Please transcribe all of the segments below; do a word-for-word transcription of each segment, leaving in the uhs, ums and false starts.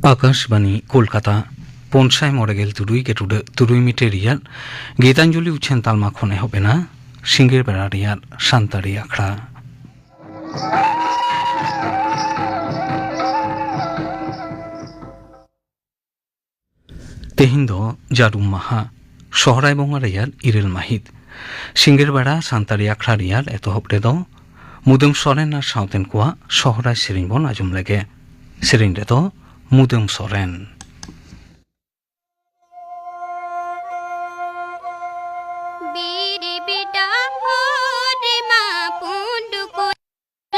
ᱟᱠᱟᱥᱵᱟᱱᱤ ᱠᱳᱞᱠᱟᱛᱟ, ᱯᱩᱱ ᱥᱟᱭ ᱢᱚᱬᱮ ᱜᱮᱞ ᱛᱩᱨᱩᱭ ᱜᱮ ᱴᱩᱰᱟᱹᱜ ᱛᱩᱨᱩᱭ ᱢᱤᱴᱟᱨ ᱨᱮᱭᱟᱜ ᱜᱤᱛᱟᱧᱡᱚᱞᱤ ᱩᱪᱷᱟᱹᱱ ᱛᱟᱞᱢᱟ ᱠᱷᱚᱱ ᱮᱦᱚᱵ ᱮᱱᱟ ᱥᱤᱸᱜᱟᱹᱲ ᱵᱮᱲᱟ ᱨᱮᱭᱟᱜ ᱥᱟᱱᱛᱟᱲᱤ ᱟᱠᱷᱲᱟ᱾ ᱛᱮᱦᱮᱧ ᱫᱚ ᱡᱟᱹᱨᱩᱢ ᱢᱟᱦᱟ, ᱥᱚᱦᱨᱟᱭ ᱵᱚᱸᱜᱟ ᱨᱮᱭᱟᱜ ᱤᱨᱟᱹᱞ ᱢᱟᱹᱦᱤᱛ᱾ ᱥᱤᱸᱜᱟᱹᱲ ᱵᱮᱲᱟ ᱥᱟᱱᱛᱟᱲᱤ ᱟᱠᱷᱲᱟ ᱨᱮᱭᱟᱜ ᱮᱛᱚᱦᱚᱵ ᱨᱮᱫᱚ ᱢᱩᱫᱟᱹᱢ ᱥᱚᱨᱮᱱ ᱟᱨ ᱥᱟᱶᱛᱮᱱ ᱠᱚᱣᱟᱜ ᱥᱚᱦᱨᱟᱭ ᱥᱮᱨᱮᱧ ᱵᱚᱱ ᱟᱸᱡᱚᱢ ᱞᱮᱜᱮ᱾ ᱥᱮᱨᱮᱧ ᱨᱮᱫᱚ ᱢᱩᱫᱟᱹᱢ ᱥᱚᱨᱮᱱ᱾ ᱵᱤᱨᱤ ᱵᱤᱰᱟ ᱦᱚᱨ ᱨᱮᱢᱟ ᱯᱩᱸᱰ ᱠᱚ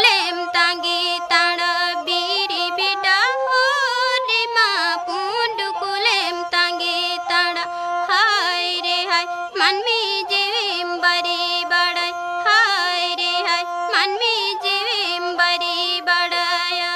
ᱞᱮᱢ ᱛᱟᱸᱜᱤ ᱛᱟᱲᱟ, ᱵᱤᱨᱤ ᱵᱤᱰᱟ ᱦᱚᱨ ᱨᱮᱢᱟ ᱯᱩᱸᱰ ᱠᱚ ᱞᱮᱢ ᱛᱟᱸᱜᱤ ᱛᱟᱲᱟ᱾ ᱦᱟᱭ ᱨᱮ ᱦᱟᱭ, ᱢᱟᱹᱱᱢᱤ ᱡᱤᱣᱤᱢ ᱵᱟᱹᱨᱤ ᱵᱟᱲᱟᱭ, ᱦᱟᱭ ᱨᱮ ᱦᱟᱭ, ᱢᱟᱹᱱᱢᱤ ᱡᱤᱣᱤᱢ ᱵᱟᱹᱨᱤ ᱵᱟᱲᱟᱭᱟ᱾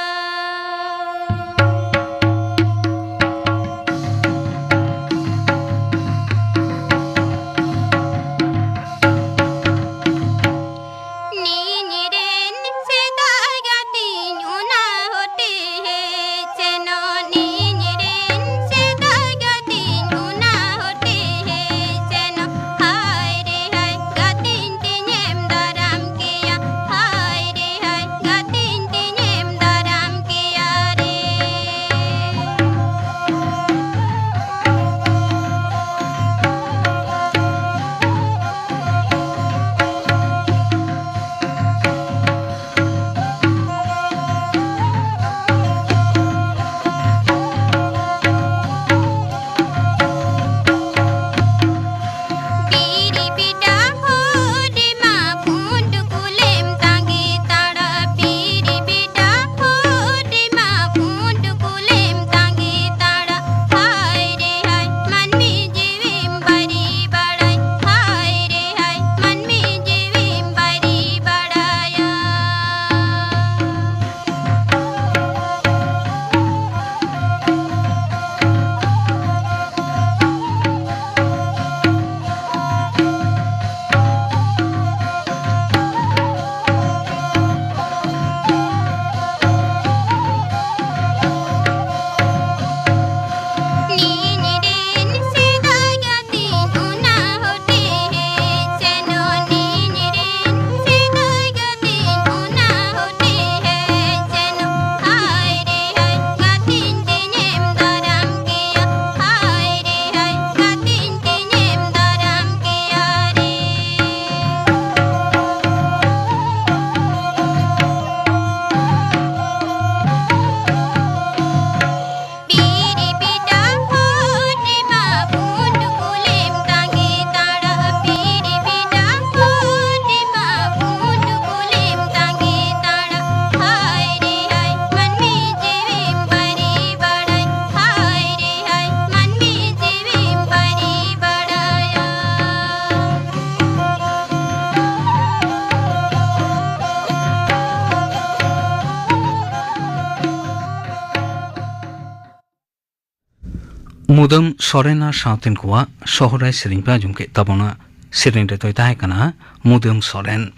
ᱢᱩᱫᱟᱹᱢ ᱥᱚᱨᱮᱱ ᱟᱨ ᱥᱟᱶᱛᱮᱱ ᱠᱚᱣᱟᱜ ᱥᱚᱦᱨᱟᱭ ᱥᱮᱨᱮᱧ ᱯᱮ ᱟᱸᱡᱚᱢ ᱠᱮᱫ ᱛᱟᱵᱚᱱᱟ᱾ ᱥᱮᱨᱮᱧ ᱨᱮᱫᱚᱭ ᱛᱟᱦᱮᱸ ᱠᱟᱱᱟ ᱢᱩᱫᱟᱹᱢ ᱥᱚᱨᱮᱱ᱾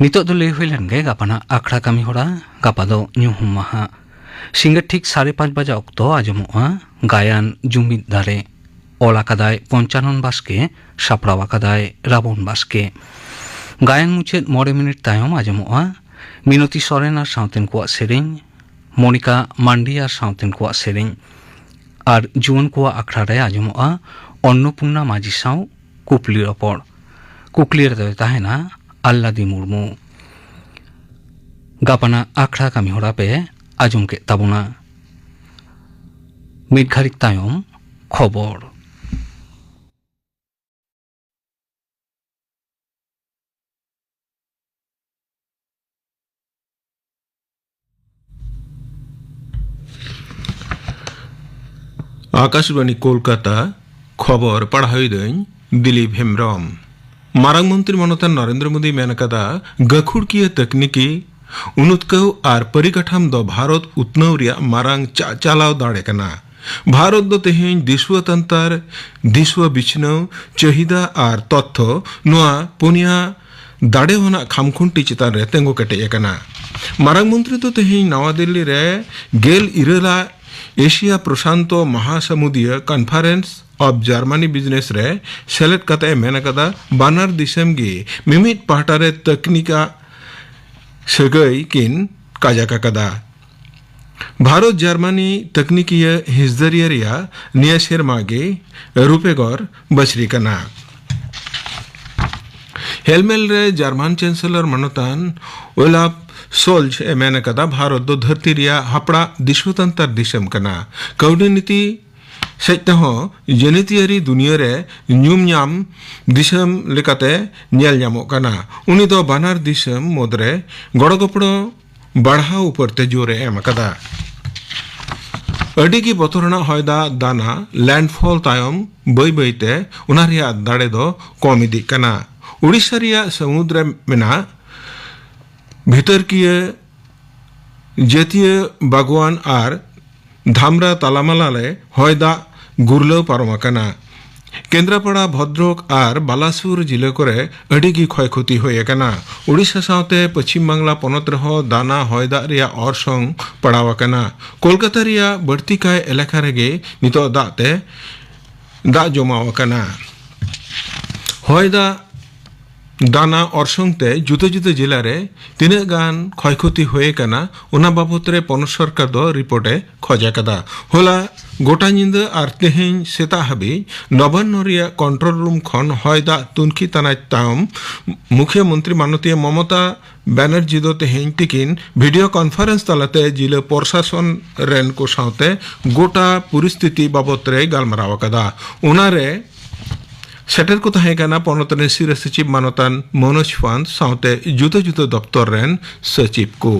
ᱱᱤᱛᱚᱜ ᱫᱚ ᱞᱟᱹᱭ ᱦᱩᱭ ᱞᱮᱱ ᱜᱮ ᱜᱟᱯᱟᱱᱟᱜ ᱟᱠᱷᱲᱟ ᱠᱟᱹᱢᱤ ᱦᱚᱨᱟ᱾ ᱜᱟᱯᱟ ᱫᱚ ᱧᱩᱦᱩᱢ ᱢᱟᱦᱟ᱾ ᱥᱤᱸᱜᱟᱹᱲ ᱴᱷᱤᱠ ᱥᱟᱲᱮ ᱯᱟᱸᱪ ᱵᱟᱡᱟ ᱚᱠᱛᱚ ᱟᱸᱡᱚᱢᱚᱜᱼᱟ ᱜᱟᱭᱟᱱ ᱡᱩᱢᱤᱫ ᱫᱟᱨᱮ᱾ ᱚᱞ ᱟᱠᱟᱫᱟᱭ ᱯᱚᱧᱪᱟᱱᱚᱱ ᱵᱟᱥᱠᱮ, ᱥᱟᱯᱲᱟᱣ ᱟᱠᱟᱫᱟᱭ ᱨᱟᱵᱚᱱ ᱵᱟᱥᱠᱮ᱾ ᱜᱟᱭᱟᱱ ᱢᱩᱪᱟᱹᱫ ᱢᱚᱬᱮ ᱢᱤᱱᱤᱴ ᱛᱟᱭᱚᱢ ᱟᱸᱡᱚᱢᱚᱜᱼᱟ ᱢᱤᱱᱚᱛᱤ ᱥᱚᱨᱮᱱ ᱟᱨ ᱥᱟᱶᱛᱮᱱ ᱠᱚᱣᱟᱜ ᱥᱮᱨᱮᱧ, ᱢᱚᱱᱤᱠᱟ ᱢᱟᱱᱰᱤ ᱟᱨ ᱥᱟᱶᱛᱮᱱ ᱠᱚᱣᱟᱜ ᱥᱮᱨᱮᱧ, ᱟᱨ ᱡᱩᱣᱟᱹᱱ ᱠᱚᱣᱟᱜ ᱟᱠᱷᱲᱟ ᱨᱮ ᱟᱸᱡᱚᱢᱚᱜᱼᱟ ᱚᱱᱱᱚᱯᱩᱨᱱᱟ ᱢᱟᱹᱡᱷᱤ ᱥᱟᱶ ᱠᱩᱠᱞᱤ ᱨᱚᱯᱚᱲ᱾ ᱠᱩᱠᱞᱤ ᱨᱮᱫᱚᱭ ᱛᱟᱦᱮᱱᱟ ᱟᱞᱞᱟᱫᱤ ᱢᱩᱨᱢᱩ᱾ ᱜᱟᱯᱟᱱᱟᱜ ᱟᱠᱷᱲᱟ ᱠᱟᱹᱢᱤ ᱦᱚᱨᱟ ᱯᱮ ᱟᱸᱡᱚᱢ ᱠᱮᱫ ᱛᱟᱵᱚᱱᱟ᱾ ᱢᱤᱫ ᱜᱷᱟᱹᱲᱤᱡ ᱛᱟᱭᱚᱢ ᱠᱷᱚᱵᱚᱨ᱾ ᱟᱠᱟᱥᱵᱟᱬᱤ ᱠᱳᱞᱠᱟᱛᱟ, ᱠᱷᱚᱵᱚᱨ ᱯᱟᱲᱦᱟᱣᱤᱫᱟᱹᱧ ᱫᱤᱞᱤᱯ ᱦᱮᱢᱵᱽᱨᱚᱢ᱾ ᱢᱟᱨᱟᱝ ᱢᱚᱱᱛᱨᱤ ᱢᱟᱱᱚᱛᱟᱱ ᱱᱚᱨᱮᱱᱫᱨᱚ ᱢᱳᱫᱤᱭ ᱢᱮᱱ ᱟᱠᱟᱫᱟ, ᱜᱟᱹᱠᱷᱩᱲᱠᱤᱭᱟᱹ ᱛᱟᱹᱠᱱᱤᱠᱤ ᱩᱱᱩᱛᱠᱟᱹᱣ ᱟᱨ ᱯᱚᱨᱤᱠᱟᱴᱷᱟᱢ ᱫᱚ ᱵᱷᱟᱨᱚᱛ ᱩᱛᱱᱟᱹᱣ ᱨᱮᱭᱟᱜ ᱢᱟᱨᱟᱝ ᱪᱟᱪᱟᱞᱟᱣ ᱫᱟᱲᱮ ᱠᱟᱱᱟ᱾ ᱵᱷᱟᱨᱚᱛ ᱫᱚ ᱛᱮᱦᱮᱧ ᱫᱤᱥᱩᱣᱟᱹ ᱛᱟᱱᱛᱟᱨ, ᱫᱤᱥᱩᱣᱟᱹ ᱵᱤᱪᱷᱱᱟᱹᱣ, ᱪᱟᱹᱦᱤᱫᱟ ᱟᱨ ᱛᱚᱛᱛᱷᱚ, ᱱᱚᱣᱟ ᱯᱩᱱᱭᱟ ᱫᱟᱲᱮᱣᱟᱱᱟᱜ ᱠᱷᱟᱢᱠᱷᱩᱱᱴᱤ ᱪᱮᱛᱟᱱ ᱨᱮ ᱛᱤᱸᱜᱩ ᱠᱮᱴᱮᱡ ᱟᱠᱟᱱᱟ᱾ ᱢᱟᱨᱟᱝ ᱢᱚᱱᱛᱨᱤ ᱫᱚ ᱛᱮᱦᱮᱧ ᱱᱟᱣᱟ ᱫᱤᱞᱞᱤ ᱨᱮ ᱜᱮᱞ ᱤᱨᱟᱹᱞ ᱟᱜ ᱮᱥᱤᱭᱟ ᱯᱨᱚᱥᱟᱱᱛᱚ ᱢᱟᱦᱟᱥᱟᱢᱩᱫᱤᱭᱟᱹ Conference of Germany Business ᱨᱮ ᱥᱮᱞᱮᱫ ᱠᱟᱛᱮ ᱮ ᱢᱮᱱ ᱟᱠᱟᱫᱟ, ᱵᱟᱱᱟᱨ ᱫᱤᱥᱚᱢ ᱜᱮ ᱢᱤᱢᱤᱫ ᱯᱟᱦᱴᱟ ᱨᱮ ᱛᱟᱹᱠᱱᱤᱠ ᱟᱜ ᱥᱟᱹᱜᱟᱹᱭ ᱠᱤᱱ ᱠᱟᱡᱟᱠ ᱟᱠᱟᱫᱟ᱾ ᱵᱷᱟᱨᱚᱛ ᱡᱟᱨᱢᱟᱱᱤ ᱛᱟᱹᱠᱱᱤᱠᱤᱭᱟᱹ ᱦᱤᱥᱫᱟᱹᱨᱤᱭᱟᱹ ᱨᱮᱭᱟᱜ ᱱᱤᱭᱟᱹ ᱥᱮᱨᱢᱟ ᱜᱮ ᱨᱩᱯᱮᱜᱚᱨ ᱵᱟᱹᱪᱷᱨᱤ ᱠᱟᱱᱟ᱾ ᱦᱮᱞᱢᱮᱞ ᱨᱮ ᱡᱟᱨᱢᱟᱱ ᱪᱮᱱᱥᱮᱞᱚᱨ ᱢᱟᱱᱚᱛᱟᱱ ᱳᱞᱟᱯ ᱥᱳᱞᱡ ᱮ ᱢᱮᱱ ᱟᱠᱟᱫᱟ, ᱵᱷᱟᱨᱚᱛ ᱫᱚ ᱫᱷᱟᱹᱨᱛᱤ ᱨᱮᱭᱟᱜ ᱦᱟᱯᱲᱟᱜ ᱫᱤᱥᱩᱣᱟᱹᱛᱟᱱᱛᱟᱨ ᱫᱤᱥᱚᱢ ᱠᱟᱱᱟ᱾ ᱠᱟᱹᱣᱰᱤ ᱱᱤᱛᱤ ᱥᱮᱫ ᱛᱮᱦᱚᱸ ᱡᱟᱹᱱᱤᱛᱤᱭᱟᱹᱨᱤ ᱫᱩᱱᱤᱭᱟᱹ ᱨᱮ ᱧᱩᱢ ᱧᱟᱢ ᱫᱤᱥᱚᱢ ᱞᱮᱠᱟᱛᱮ ᱧᱮᱞ ᱧᱟᱢᱚᱜ ᱠᱟᱱᱟ᱾ ᱩᱱᱤ ᱫᱚ ᱵᱟᱱᱟᱨ ᱫᱤᱥᱚᱢ ᱢᱩᱫᱽᱨᱮ ᱜᱚᱲᱚ ᱜᱚᱯᱚᱲᱚ ᱵᱟᱲᱦᱟᱣ ᱩᱯᱚᱨ ᱛᱮ ᱡᱳᱨ ᱮ ᱮᱢ ᱟᱠᱟᱫᱟ᱾ ᱟᱹᱰᱤ ᱜᱮ ᱵᱚᱛᱚᱨᱟᱱᱟᱜ ᱦᱚᱭ ᱫᱟᱜ ᱫᱟᱱᱟ ᱞᱮᱱᱰᱯᱷᱚᱞ ᱛᱟᱭᱚᱢ ᱵᱟᱹᱭ ᱵᱟᱹᱭ ᱛᱮ ᱚᱱᱟ ᱨᱮᱭᱟᱜ ᱫᱟᱲᱮ ᱫᱚ ᱠᱚᱢ ᱤᱫᱤᱜ ᱠᱟᱱᱟ᱾ ᱩᱲᱤᱥᱥᱟ ᱨᱮᱭᱟᱜ ᱥᱟᱹᱢᱩᱫ ᱨᱮ ᱢᱮᱱᱟᱜ ᱵᱷᱤᱛᱟᱹᱨᱠᱤᱭᱟᱹ ᱡᱟᱹᱛᱤᱭᱟᱹ ᱵᱟᱜᱽᱣᱟᱱ ᱟᱨ ᱫᱷᱟᱢᱨᱟ ᱛᱟᱞᱟᱢᱟᱞᱟ ᱨᱮ ᱦᱚᱭ ᱫᱟᱜ ᱜᱩᱨᱞᱟᱹᱣ ᱯᱟᱨᱚᱢ ᱟᱠᱟᱱᱟ᱾ ᱠᱮᱱᱫᱨᱟᱯᱟᱲᱟ, ᱵᱷᱚᱫᱨᱚᱠ ᱟᱨ ᱵᱟᱞᱟᱥᱩᱨ ᱡᱤᱞᱟᱹ ᱠᱚᱨᱮ ᱟᱹᱰᱤ ᱜᱮ ᱠᱷᱚᱭ ᱠᱷᱚᱛᱤ ᱦᱩᱭ ᱟᱠᱟᱱᱟ᱾ ᱳᱰᱤᱥᱟ ᱥᱟᱶᱛᱮ ᱯᱚᱪᱷᱤᱢ ᱵᱟᱝᱞᱟ ᱯᱚᱱᱚᱛ ᱨᱮᱦᱚᱸ ᱫᱟᱱᱟ ᱦᱚᱭ ᱫᱟᱜ ᱨᱮᱭᱟᱜ ᱚᱨᱥᱚᱝ ᱯᱟᱲᱟᱣ ᱟᱠᱟᱱᱟ᱾ ᱠᱳᱞᱠᱟᱛᱟ ᱨᱮᱭᱟᱜ ᱵᱟᱹᱲᱛᱤ ᱠᱟᱭ ᱮᱞᱟᱠᱟ ᱨᱮᱜᱮ ᱱᱤᱛᱚᱜ ᱫᱟᱜ ᱛᱮ ᱫᱟᱜ ᱡᱚᱢᱟᱣ ᱟᱠᱟᱱᱟ᱾ ᱦᱚᱭ ᱫᱟᱜ ᱫᱟᱱᱟ ᱚᱨᱥᱚᱝ ᱛᱮ ᱡᱩᱫᱟᱹ ᱡᱩᱫᱟᱹ ᱡᱮᱞᱟ ᱨᱮ ᱛᱤᱱᱟᱹᱜ ᱜᱟᱱ ᱠᱷᱚᱭ ᱠᱷᱚᱛᱤ ᱦᱩᱭ ᱟᱠᱟᱱᱟ, ᱚᱱᱟ ᱵᱟᱵᱚᱛ ᱨᱮ ᱯᱚᱱᱚᱛ ᱥᱚᱨᱠᱟᱨ ᱫᱚ ᱨᱤᱯᱳᱨᱴ ᱮ ᱠᱷᱚᱡ ᱟᱠᱟᱫᱟ᱾ ᱦᱚᱞᱟ ᱜᱚᱴᱟ ᱧᱤᱫᱟᱹ ᱟᱨ ᱛᱮᱦᱮᱧ ᱥᱮᱛᱟᱜ ᱦᱟᱹᱵᱤᱡ ᱱᱚᱵᱟᱱᱱᱚ ᱨᱮᱭᱟᱜ ᱠᱚᱱᱴᱨᱳᱞ ᱨᱩᱢ ᱠᱷᱚᱱ ᱦᱚᱭ ᱫᱟᱜ ᱛᱩᱱᱠᱷᱤ ᱛᱟᱱᱟᱪ ᱛᱟᱭᱚᱢ ᱢᱩᱠᱷᱭᱟᱹ ᱢᱚᱱᱛᱨᱤ ᱢᱟᱱᱚᱛᱤᱭᱟᱹ ᱢᱚᱢᱚᱛᱟ ᱵᱮᱱᱟᱨᱡᱤ ᱫᱚ ᱛᱮᱦᱮᱧ ᱛᱤᱠᱤᱱ ᱵᱷᱤᱰᱤᱭᱳ ᱠᱚᱱᱯᱷᱟᱨᱮᱱᱥ ᱛᱟᱞᱟᱛᱮ ᱡᱤᱞᱟᱹ ᱯᱨᱚᱥᱟᱥᱚᱱ ᱨᱮᱱ ᱠᱚ ᱥᱟᱶᱛᱮ ᱜᱚᱴᱟ ᱯᱚᱨᱤᱥᱛᱷᱤᱛᱤ ᱵᱟᱵᱚᱛ ᱨᱮ ᱜᱟᱞᱢᱟᱨᱟᱣ ᱟᱠᱟᱫᱟ᱾ ᱚᱱᱟᱨᱮ ᱥᱮᱴᱮᱨ ᱠᱚ ᱛᱟᱦᱮᱸ ᱠᱟᱱᱟ ᱯᱚᱱᱚᱛ ᱨᱮᱱ ᱥᱤᱨᱟᱹ ᱥᱚᱪᱤᱵᱽ ᱢᱟᱱᱚᱛᱟᱱ ᱢᱚᱱᱳᱡᱽ ᱯᱟᱱᱛ ᱥᱟᱶᱛᱮ ᱡᱩᱫᱟᱹ ᱡᱩᱫᱟᱹ ᱫᱚᱯᱛᱚᱨ ᱨᱮᱱ ᱥᱚᱪᱤᱵᱽ ᱠᱚ᱾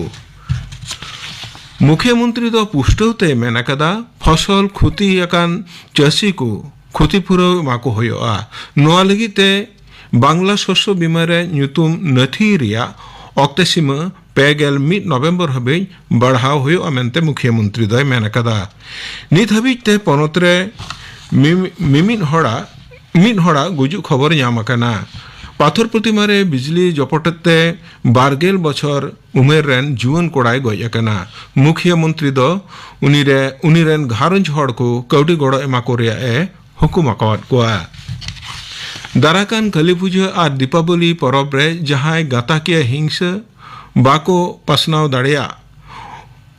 ᱢᱩᱠᱷᱭᱟᱹ ᱢᱚᱱᱛᱨᱤ ᱫᱚ ᱯᱩᱥᱴᱟᱹᱣ ᱛᱮᱭ ᱢᱮᱱ ᱟᱠᱟᱫᱟ, ᱯᱷᱚᱥᱚᱞ ᱠᱷᱩᱛᱤ ᱟᱠᱟᱱ ᱪᱟᱹᱥᱤ ᱠᱚ ᱠᱷᱩᱛᱤ ᱯᱩᱨᱟᱹᱣ ᱮᱢᱟ ᱠᱚ ᱦᱩᱭᱩᱜᱼᱟ᱾ ᱱᱚᱣᱟ ᱞᱟᱹᱜᱤᱫ ᱛᱮ ᱵᱟᱝᱞᱟ ᱥᱚᱥᱭᱚ ᱵᱤᱢᱟ ᱨᱮ ᱧᱩᱛᱩᱢ ᱱᱟᱹᱛᱷᱤ ᱨᱮᱭᱟᱜ ᱚᱠᱛᱮ ᱥᱤᱢᱟᱹ ᱯᱮ ᱜᱮᱞ ᱢᱤᱫ ᱱᱚᱵᱷᱮᱢᱵᱚᱨ ᱦᱟᱹᱵᱤᱡ ᱵᱟᱲᱦᱟᱣ ᱦᱩᱭᱩᱜᱼᱟ ᱢᱮᱱᱛᱮ ᱢᱩᱠᱷᱭᱟᱹ ᱢᱚᱱᱛᱨᱤ ᱫᱚᱭ ᱢᱮᱱ ᱟᱠᱟᱫᱟ᱾ ᱱᱤᱛ ᱦᱟᱹᱵᱤᱡ ᱛᱮ ᱯᱚᱱᱚᱛ ᱨᱮ ᱢᱤᱢᱤ-, ᱢᱤᱢᱤᱫ ᱦᱚᱲᱟᱜ, ᱢᱤᱫ ᱦᱚᱲᱟᱜ ᱜᱩᱡᱩᱜ ᱠᱷᱚᱵᱚᱨ ᱧᱟᱢ ᱟᱠᱟᱱᱟ᱾ ᱯᱟᱛᱷᱚᱨ ᱯᱨᱚᱛᱤᱢᱟ ᱨᱮ ᱵᱤᱡᱽᱞᱤ ᱡᱚᱯᱚᱴ ᱛᱮ ᱵᱟᱨ ᱜᱮᱞ ᱵᱚᱪᱷᱚᱨ ᱩᱢᱮᱨ ᱨᱮᱱ ᱡᱩᱣᱟᱹᱱ ᱠᱚᱲᱟᱭ ᱜᱚᱡ ᱟᱠᱟᱱᱟ᱾ ᱢᱩᱠᱷᱭᱟᱹ ᱢᱚᱱᱛᱨᱤ ᱫᱚ ᱩᱱᱤ ᱨᱮ, ᱩᱱᱤ ᱨᱮᱱ ᱜᱷᱟᱨᱚᱸᱡᱽ ᱦᱚᱲ ᱠᱚ ᱠᱟᱹᱣᱰᱤ ᱜᱚᱲᱚ ᱮᱢᱟ ᱠᱚ ᱨᱮᱭᱟᱜ ᱮ ᱦᱩᱠᱩᱢ ᱟᱠᱟᱣᱟᱫ ᱠᱚᱣᱟ᱾ ᱫᱟᱨᱟᱠᱟᱱ ᱠᱟᱹᱞᱤ ᱯᱩᱡᱟᱹ ᱟᱨ ᱫᱤᱯᱟᱵᱚᱞᱤ ᱯᱚᱨᱚᱵᱽ ᱨᱮ ᱡᱟᱦᱟᱸᱭ ᱜᱟᱛᱟᱠᱤᱭᱟᱹ ᱦᱤᱝᱥᱟᱹ ᱵᱟᱠᱚ ᱯᱟᱥᱱᱟᱣ ᱫᱟᱲᱮᱭᱟᱜ,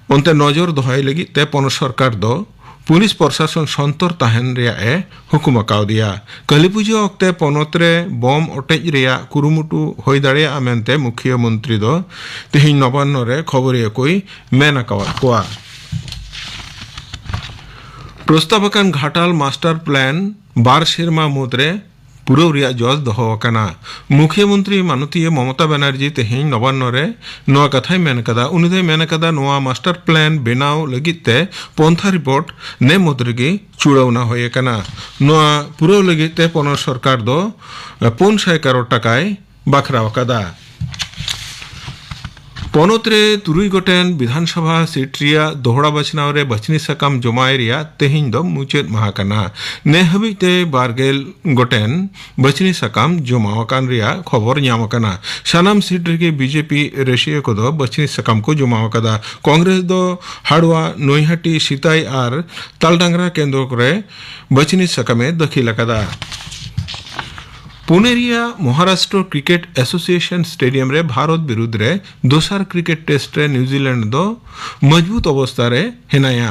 ᱚᱱᱛᱮ ᱱᱚᱡᱚᱨ ᱫᱚᱦᱚᱭ ᱞᱟᱹᱜᱤᱫ ᱛᱮ ᱯᱚᱱᱚᱛ ᱥᱚᱨᱠᱟᱨ ᱫᱚ ᱯᱩᱞᱤᱥ ᱯᱨᱚᱥᱟᱥᱚᱱ ᱥᱚᱱᱛᱚᱨ ᱛᱟᱦᱮᱱ ᱨᱮᱭᱟᱜ ᱮ ᱦᱩᱠᱩᱢ ᱟᱠᱟᱣᱫᱮᱭᱟ᱾ ᱠᱟᱹᱞᱤ ᱯᱩᱡᱟᱹ ᱚᱠᱛᱮ ᱯᱚᱱᱚᱛ ᱨᱮ ᱵᱚᱢ ᱚᱴᱮᱡ ᱨᱮᱭᱟᱜ ᱠᱩᱨᱩᱢᱩᱴᱩ ᱦᱩᱭ ᱫᱟᱲᱮᱭᱟᱜᱼᱟ ᱢᱮᱱᱛᱮ ᱢᱩᱠᱷᱭᱟᱹ ᱢᱚᱱᱛᱨᱤ ᱫᱚ ᱛᱮᱦᱮᱧ ᱱᱚᱵᱟᱱᱱᱚ ᱨᱮ ᱠᱷᱚᱵᱚᱨᱤᱭᱟᱹ ᱠᱚᱭ ᱢᱮᱱ ᱟᱠᱟᱣᱟᱫ ᱠᱚᱣᱟ᱾ ᱯᱨᱚᱥᱛᱟᱵ ᱟᱠᱟᱱ ᱜᱷᱟᱴᱟᱞ ᱢᱟᱥᱴᱟᱨ ᱯᱞᱟᱱ ᱵᱟᱨ ᱥᱮᱨᱢᱟ ᱢᱩᱫᱽᱨᱮ ᱯᱩᱨᱟᱹᱣ ᱨᱮᱭᱟᱜ ᱡᱚᱥ ᱫᱚᱦᱚ ᱟᱠᱟᱱᱟ᱾ ᱢᱩᱠᱷᱭᱟᱹ ᱢᱚᱱᱛᱨᱤ ᱢᱟᱱᱚᱛᱤᱭᱟᱹ ᱢᱚᱢᱚᱛᱟ ᱵᱟᱱᱟᱨᱡᱤ ᱛᱮᱦᱮᱧ ᱱᱚᱵᱟᱱᱱᱚ ᱨᱮ ᱱᱚᱣᱟ ᱠᱟᱛᱷᱟᱭ ᱢᱮᱱ ᱟᱠᱟᱫᱟ᱾ ᱩᱱᱤ ᱫᱚᱭ ᱢᱮᱱ ᱟᱠᱟᱫᱟ, ᱱᱚᱣᱟ ᱢᱟᱥᱴᱟᱨ ᱯᱞᱟᱱ ᱵᱮᱱᱟᱣ ᱞᱟᱹᱜᱤᱫ ᱛᱮ ᱯᱚᱱᱛᱷᱟ ᱨᱤᱯᱳᱨᱴ ᱱᱮ ᱢᱩᱫᱽ ᱨᱮᱜᱮ ᱪᱩᱲᱟᱹᱣᱱᱟ ᱦᱩᱭ ᱟᱠᱟᱱᱟ᱾ ᱱᱚᱣᱟ ᱯᱩᱨᱟᱹᱣ ᱞᱟᱹᱜᱤᱫ ᱛᱮ ᱯᱚᱱᱚᱛ ᱥᱚᱨᱠᱟᱨ ᱫᱚ ᱯᱩᱱ ᱥᱟᱭ ᱠᱟᱨᱳᱲ ᱴᱟᱠᱟᱭ ᱵᱟᱠᱷᱨᱟᱣ ᱟᱠᱟᱫᱟ᱾ ᱯᱚᱱᱚᱛ ᱨᱮ ᱛᱩᱨᱩᱭ ᱜᱚᱴᱮᱱ ᱵᱤᱫᱷᱟᱱ ᱥᱚᱵᱷᱟ ᱥᱤᱴ ᱨᱮᱭᱟᱜ ᱫᱚᱦᱲᱟ ᱵᱟᱪᱷᱱᱟᱣ ᱨᱮ ᱵᱟᱪᱷᱱᱤ ᱥᱟᱠᱟᱢ ᱡᱚᱢᱟᱭ ᱨᱮᱭᱟᱜ ᱛᱮᱦᱮᱧ ᱫᱚ ᱢᱩᱪᱟᱹᱫ ᱢᱟᱦᱟ ᱠᱟᱱᱟ᱾ ᱱᱮ ᱦᱟᱹᱵᱤᱡ ᱛᱮ ᱵᱟᱨ ᱜᱮᱞ ᱜᱚᱴᱮᱱ ᱵᱟᱪᱷᱱᱤ ᱥᱟᱠᱟᱢ ᱡᱚᱢᱟ ᱟᱠᱟᱱ ᱨᱮᱭᱟᱜ ᱠᱷᱚᱵᱚᱨ ᱧᱟᱢ ᱟᱠᱟᱱᱟ᱾ ᱥᱟᱱᱟᱢ ᱥᱤᱴ ᱨᱮᱜᱮ ᱵᱤᱡᱮᱯᱤ ᱨᱟᱹᱥᱤᱭᱟᱹ ᱠᱚᱫᱚ ᱵᱟᱪᱷᱱᱤ ᱥᱟᱠᱟᱢ ᱠᱚ ᱡᱚᱢᱟ ᱟᱠᱟᱫᱟ᱾ ᱠᱚᱝᱜᱨᱮᱥ ᱫᱚ ᱦᱟᱲᱣᱟ, ᱱᱚᱭᱦᱟᱴᱤ, ᱥᱤᱛᱟᱭ ᱟᱨ ᱛᱟᱞᱰᱟᱝᱨᱟ ᱠᱮᱱᱫᱨᱚ ᱠᱚᱨᱮ ᱵᱟᱪᱷᱱᱤ ᱥᱟᱠᱟᱢᱮ ᱫᱟᱹᱠᱷᱤᱞ ᱟᱠᱟᱫᱟ᱾ ᱯᱩᱱᱮ ᱨᱮᱭᱟᱜ ᱢᱚᱦᱟᱨᱟᱥᱴᱨᱚ ᱠᱨᱤᱠᱮᱴ ᱮᱥᱳᱥᱤᱭᱮᱥᱚᱱ ᱥᱴᱮᱰᱤᱭᱟᱢ ᱨᱮ ᱵᱷᱟᱨᱚᱛ ᱵᱤᱨᱩᱫᱽ ᱨᱮ ᱫᱚᱥᱟᱨ ᱠᱨᱤᱠᱮᱴ ᱴᱮᱥᱴ ᱨᱮ ᱱᱤᱣᱡᱤᱞᱮᱱᱰ ᱫᱚ ᱢᱚᱡᱽᱵᱩᱛ ᱚᱵᱚᱥᱛᱟ ᱨᱮ ᱦᱮᱱᱟᱭᱟ᱾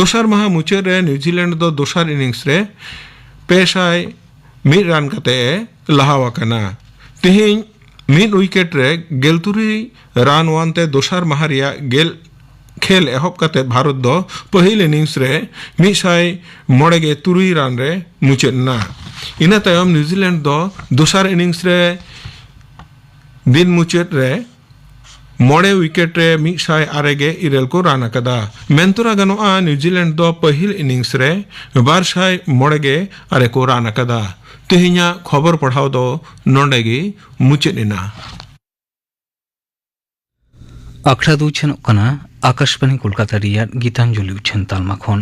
ᱫᱚᱥᱟᱨ ᱢᱟᱦᱟ ᱢᱩᱪᱟᱹᱫ ᱨᱮ ᱱᱤᱣᱡᱤᱞᱮᱱᱰ ᱫᱚ ᱫᱚᱥᱟᱨ ᱤᱱᱤᱝᱥ ᱨᱮ ᱯᱮ ᱥᱟᱭ ᱢᱤᱫ ᱨᱟᱱ ᱠᱟᱛᱮ ᱮ ᱞᱟᱦᱟ ᱟᱠᱟᱱᱟ᱾ ᱛᱮᱦᱮᱧ ᱢᱤᱫ ᱩᱭᱠᱮᱴ ᱨᱮ ᱜᱮᱞ ᱛᱩᱨᱩᱭ ᱨᱟᱱ ᱟᱱ ᱛᱮ ᱫᱚᱥᱟᱨ ᱢᱟᱦᱟ ᱨᱮᱭᱟᱜ ᱜᱮᱞ ᱠᱷᱮᱞ ᱮᱦᱚᱵ ᱠᱟᱛᱮ ᱵᱷᱟᱨᱚᱛ ᱫᱚ ᱯᱟᱹᱦᱤᱞ ᱤᱱᱤᱝᱥ ᱨᱮ ᱢᱤᱫ ᱥᱟᱭ ᱢᱚᱬᱮ ᱜᱮ ᱛᱩᱨᱩᱭ ᱨᱟᱱ ᱨᱮ ᱢᱩᱪᱟᱹᱫ ᱮᱱᱟ᱾ ᱤᱱᱟᱹ ᱛᱟᱭᱚᱢ ᱱᱤᱣᱡᱤᱞᱮᱱᱰ ᱫᱚ ᱫᱚᱥᱟᱨ ᱤᱱᱤᱝᱥ ᱨᱮ ᱫᱤᱱ ᱢᱩᱪᱟᱹᱫ ᱨᱮ ᱢᱚᱬᱮ ᱩᱭᱠᱮᱴ ᱨᱮ ᱢᱤᱫ ᱥᱟᱭ ᱟᱨᱮ ᱜᱮ ᱤᱨᱟᱹᱞ ᱠᱚ ᱨᱟᱱ ᱟᱠᱟᱫᱟ᱾ ᱢᱮᱱᱛᱚᱨᱟ ᱜᱟᱱᱚᱜᱼᱟ, ᱱᱤᱣᱡᱤᱞᱮᱱᱰ ᱫᱚ ᱯᱟᱹᱦᱤᱞ ᱤᱱᱤᱝᱥ ᱨᱮ ᱵᱟᱨ ᱥᱟᱭ ᱢᱚᱬᱮ ᱜᱮ ᱟᱨᱮ ᱠᱚ ᱨᱟᱱ ᱟᱠᱟᱫᱟ᱾ ᱛᱮᱦᱮᱧᱟᱜ ᱠᱷᱚᱵᱚᱨ ᱯᱟᱲᱦᱟᱣ ᱫᱚ ᱱᱚᱰᱮ ᱜᱮ ᱢᱩᱪᱟᱹᱫ ᱮᱱᱟ᱾ ᱟᱠᱷᱲᱟ ᱫᱚ ᱩᱪᱷᱟᱹᱱᱚᱜ ᱠᱟᱱᱟ ᱟᱠᱟᱥᱵᱟᱱᱤ ᱠᱳᱞᱠᱟᱛᱟ ᱨᱮᱭᱟᱜ ᱜᱤᱛᱟᱧᱡᱚᱞᱤ ᱩᱪᱷᱟᱹᱱ ᱛᱟᱞᱢᱟ ᱠᱷᱚᱱ᱾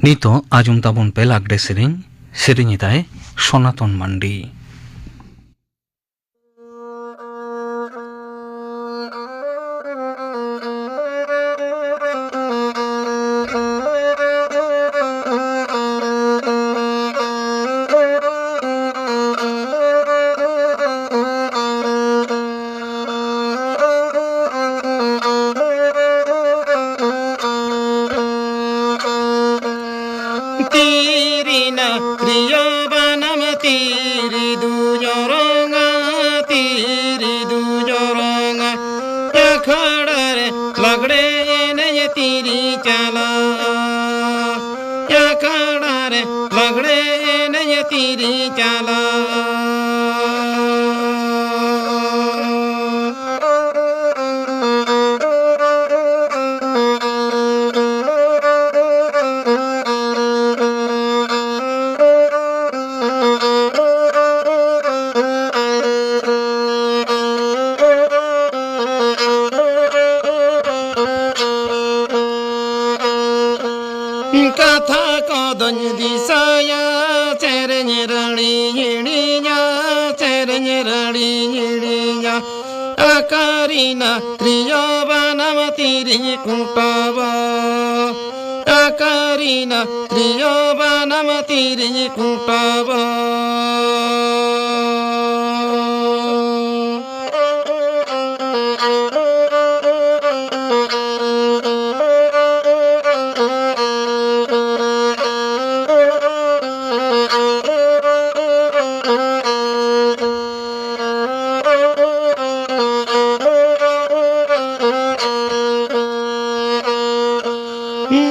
ᱱᱤᱛᱚᱜ ᱟᱸᱡᱚᱢ ᱛᱟᱵᱚᱱ ᱯᱮ ᱞᱟᱜᱽᱲᱮ ᱥᱮᱨᱮᱧ᱾ ᱥᱮᱨᱮᱧ ᱮᱫᱟᱭ ᱥᱚᱱᱟᱛᱚᱱ ᱢᱟᱱᱰᱤ᱾ ᱛᱤᱨᱤᱱᱟ ᱨᱤᱭᱚ ᱵᱟᱱᱟᱢ ᱛᱤᱨᱤ ᱫᱩ ᱡᱚᱨᱚᱝᱟ, ᱛᱤᱨᱤ ᱫᱩ ᱡᱚᱨᱚᱝᱟ᱾ ᱟᱠᱷᱲᱟ ᱨᱮ ᱞᱟᱜᱽᱲᱮ ᱮᱱᱮᱡ ᱛᱤᱨᱤ ᱪᱟᱞᱟᱜᱼᱟ, ᱟᱠᱷᱲᱟ ᱨᱮ ᱞᱟᱜᱽᱲᱮ ᱮᱱᱮᱡ ᱛᱤᱨᱤ ᱪᱟᱞᱟᱜᱼᱟ᱾ ᱫᱚᱧ ᱫᱤᱥᱟᱹᱭᱟ ᱥᱮᱨᱮᱧ ᱨᱟᱹᱲᱤ ᱦᱤᱲᱤᱧᱟ, ᱥᱮᱨᱮᱧ ᱨᱟᱹᱲᱤ ᱦᱤᱲᱤᱧᱟ᱾ ᱟᱠᱟᱨᱤᱱᱟ ᱛᱨᱤᱭᱳ ᱵᱟᱱᱟᱢ ᱛᱤᱨᱤᱧ ᱠᱩᱴᱟᱣᱟ᱾ ᱟᱠᱟᱨᱤᱱᱟ ᱛᱨᱤᱭᱳ ᱵᱟᱱᱟᱢ ᱛᱤᱨᱤᱧ ᱠᱩᱴᱟᱣᱟ᱾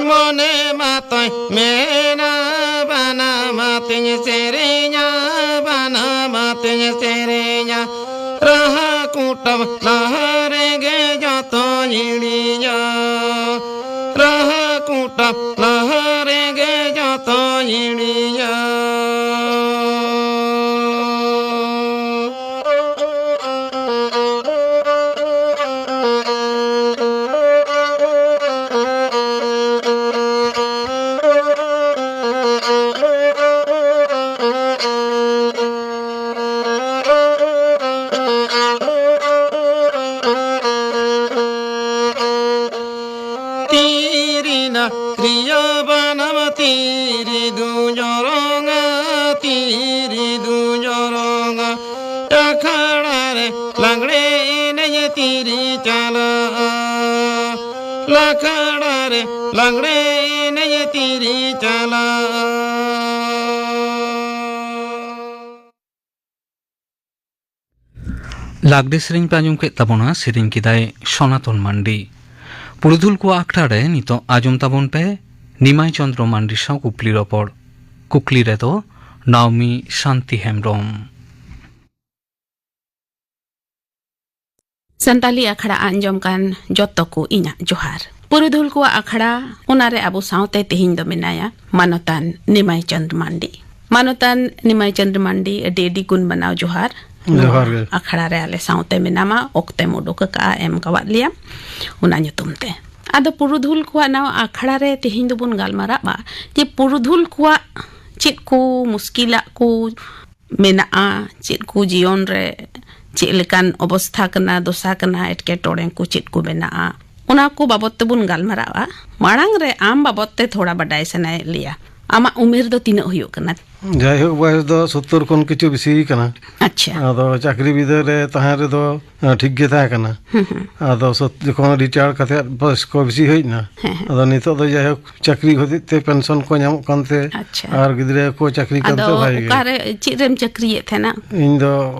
ᱢᱚᱱᱮ ᱢᱟᱛᱚᱭ ᱢᱮᱱᱟ ᱵᱟᱱᱟᱢ ᱟᱛᱮᱧ ᱥᱮᱨᱮᱧᱟ, ᱵᱟᱱᱟᱢ ᱟᱛᱮᱧ ᱥᱮᱨᱮᱧᱟ᱾ ᱨᱟᱦᱟ ᱠᱩᱴᱟᱢ ᱞᱟᱦᱟ ᱨᱮᱜᱮ ᱡᱚᱛᱚᱧ ᱦᱤᱲᱤᱧᱟ, ᱨᱟᱦᱟ ᱠᱩᱴᱟᱢ ᱞᱟᱦᱟ ᱨᱮᱜᱮ ᱡᱚᱛᱚᱧ ᱦᱤᱲᱤᱧᱟ᱾ ᱛᱤᱨᱤᱱᱟ ᱛᱨᱤᱭᱳ ᱵᱟᱱᱟᱢ ᱛᱤᱨᱤ ᱫᱩᱧ ᱚᱨᱚᱝᱟ, ᱛᱤᱨᱤ ᱫᱩᱧ ᱚᱨᱚᱝᱟ᱾ ᱟᱠᱷᱲᱟ ᱨᱮ ᱞᱟᱜᱽᱲᱮ ᱮᱱᱮᱡ ᱛᱤᱨᱤ ᱪᱟᱞᱟᱜᱼᱟ, ᱟᱠᱷᱲᱟ ᱨᱮ ᱞᱟᱜᱽᱲᱮ ᱮᱱᱮᱡ ᱛᱤᱨᱤ ᱪᱟᱞᱟᱜᱼᱟ᱾ ᱞᱟᱜᱽᱲᱮ ᱥᱮᱨᱮᱧ ᱯᱮ ᱟᱸᱡᱚᱢ ᱠᱮᱫ ᱛᱟᱵᱚᱱᱟ, ᱥᱮᱨᱮᱧ ᱠᱮᱫᱟᱭ ᱥᱚᱱᱟᱛᱚᱱ ᱢᱟᱱᱰᱤ᱾ ᱯᱩᱨᱩᱫᱷᱩᱞ ᱠᱚᱣᱟᱜ ᱟᱠᱷᱲᱟ ᱨᱮ ᱱᱤᱛᱚᱜ ᱟᱸᱡᱚᱢ ᱛᱟᱵᱚᱱ ᱯᱮ ᱱᱤᱢᱟᱭ ᱪᱚᱸᱫᱽᱨᱚ ᱢᱟᱱᱰᱤ ᱥᱟᱶ ᱠᱩᱠᱞᱤ ᱨᱚᱯᱚᱲ᱾ ᱠᱩᱠᱞᱤ ᱨᱮᱫᱚ ᱱᱟᱣᱢᱤ ᱥᱟᱱᱛᱤ ᱦᱮᱢᱵᱽᱨᱚᱢ᱾ ᱥᱟᱱᱛᱟᱞᱤ ᱟᱠᱷᱲᱟ ᱟᱸᱡᱚᱢ ᱠᱟᱱ ᱡᱚᱛᱚ ᱠᱚ ᱤᱧᱟᱹᱜ ᱡᱚᱦᱟᱨ᱾ ᱯᱩᱨᱩᱫᱷᱩᱞ ᱠᱚᱣᱟᱜ ᱟᱠᱷᱲᱟ, ᱚᱱᱟᱨᱮ ᱟᱵᱚ ᱥᱟᱶᱛᱮ ᱛᱮᱦᱮᱧ ᱫᱚ ᱢᱮᱱᱟᱭᱟ ᱢᱟᱱᱚᱛᱟᱱ ᱱᱤᱢᱟᱭ ᱪᱟᱸᱫᱽ ᱢᱟᱱᱰᱤ᱾ ᱢᱟᱱᱚᱛᱟᱱ ᱱᱤᱢᱟᱭ ᱪᱟᱸᱫᱽ ᱢᱟᱱᱰᱤ, ᱟᱹᱰᱤ ᱟᱹᱰᱤ ᱜᱩᱱ ᱢᱟᱱᱟᱣ ᱡᱚᱦᱟᱨ᱾ ᱡᱚᱦᱟᱨ ᱜᱮ᱾ ᱱᱚᱣᱟ ᱟᱠᱷᱲᱟ ᱨᱮ ᱟᱞᱮ ᱥᱟᱶᱛᱮ ᱢᱮᱱᱟᱢᱟ, ᱚᱠᱛᱮᱢ ᱩᱰᱩᱠ ᱟᱠᱟᱫᱼᱟ, ᱮᱢ ᱠᱟᱣᱟᱫ ᱞᱮᱭᱟ, ᱚᱱᱟ ᱧᱩᱛᱩᱢ ᱛᱮ᱾ ᱟᱫᱚ ᱯᱩᱨᱩᱫᱷᱩᱞ ᱠᱚᱣᱟᱜ ᱱᱟᱣᱟ ᱟᱠᱷᱲᱟ ᱨᱮ ᱛᱮᱦᱮᱧ ᱫᱚᱵᱚᱱ ᱜᱟᱞᱢᱟᱨᱟᱜᱼᱟ ᱡᱮ ᱯᱩᱨᱩᱫᱷᱩᱞ ᱠᱚᱣᱟᱜ ᱪᱮᱫ ᱠᱚ ᱢᱩᱥᱠᱤᱞᱟᱜ ᱠᱚ ᱢᱮᱱᱟᱜᱼᱟ, ᱪᱮᱫ ᱠᱚ ᱡᱤᱭᱚᱱ ᱨᱮ ᱪᱮᱫ ᱞᱮᱠᱟᱱ ᱚᱵᱚᱥᱛᱷᱟ ᱠᱟᱱᱟ, ᱫᱚᱥᱟ ᱠᱟᱱᱟ, ᱮᱴᱠᱮᱴᱚᱬᱮ ᱠᱚ ᱪᱮᱫ ᱠᱚ ᱢᱮᱱᱟᱜᱼᱟ, ᱚᱱᱟ ᱠᱚ ᱵᱟᱵᱚᱛ ᱛᱮᱵᱚᱱ ᱜᱟᱞᱢᱟᱨᱟᱜᱼᱟ᱾ ᱢᱟᱲᱟᱝ ᱨᱮ ᱟᱢ ᱵᱟᱵᱚᱛ ᱛᱮ ᱛᱷᱚᱲᱟ ᱵᱟᱰᱟᱭ ᱥᱟᱱᱟᱭᱮᱫ ᱞᱮᱭᱟ᱾ ᱟᱢᱟᱜ ᱩᱢᱮᱨ ᱫᱚ ᱛᱤᱱᱟᱹᱜ ᱦᱩᱭᱩᱜ ᱠᱟᱱᱟ? ᱡᱟᱭᱦᱳᱠ, ᱵᱚᱭᱮᱥ ᱫᱚ ᱥᱚᱛᱛᱚᱨ ᱠᱷᱚᱱ ᱠᱤᱪᱷᱩ ᱵᱮᱥᱤ ᱠᱟᱱᱟ᱾ ᱟᱪᱪᱷᱟ᱾ ᱟᱫᱚ ᱪᱟᱹᱠᱨᱤ ᱵᱤᱫᱟᱹ ᱨᱮ ᱛᱟᱦᱮᱸ ᱨᱮᱫᱚ, ᱦᱮᱸ, ᱴᱷᱤᱠ ᱜᱮ ᱛᱟᱦᱮᱸ ᱠᱟᱱᱟ᱾ ᱦᱩᱸ, ᱦᱩᱸ᱾ ᱟᱫᱚ ᱥᱚᱛ-, ᱡᱚᱠᱷᱚᱱ ᱨᱤᱴᱟᱭᱟᱨ ᱠᱟᱛᱮ ᱵᱚᱭᱮᱥ ᱠᱚ ᱵᱮᱥᱤ ᱦᱩᱭ ᱮᱱᱟ᱾ ᱦᱮᱸ, ᱦᱮᱸ᱾ ᱟᱫᱚ ᱱᱤᱛᱚᱜ ᱫᱚ ᱡᱟᱭᱦᱳᱠ ᱪᱟᱹᱠᱨᱤ ᱦᱚᱛᱮᱡ ᱛᱮ ᱯᱮᱱᱥᱚᱱ ᱠᱚ ᱧᱟᱢᱚᱜ ᱠᱟᱱᱛᱮ ᱟᱪᱪᱷᱟ᱾ ᱟᱨ ᱜᱤᱫᱽᱨᱟᱹ ᱠᱚ ᱪᱟᱹᱠᱨᱤ ᱠᱟᱱᱛᱮ ᱟᱫᱚ ᱵᱷᱟᱜᱮ ᱜᱮ᱾ ᱚᱠᱟᱨᱮ, ᱪᱮᱫ ᱨᱮᱢ ᱪᱟᱹᱠᱨᱤᱭᱮᱫ ᱛᱟᱦᱮᱱᱟ? ᱤᱧ ᱫᱚ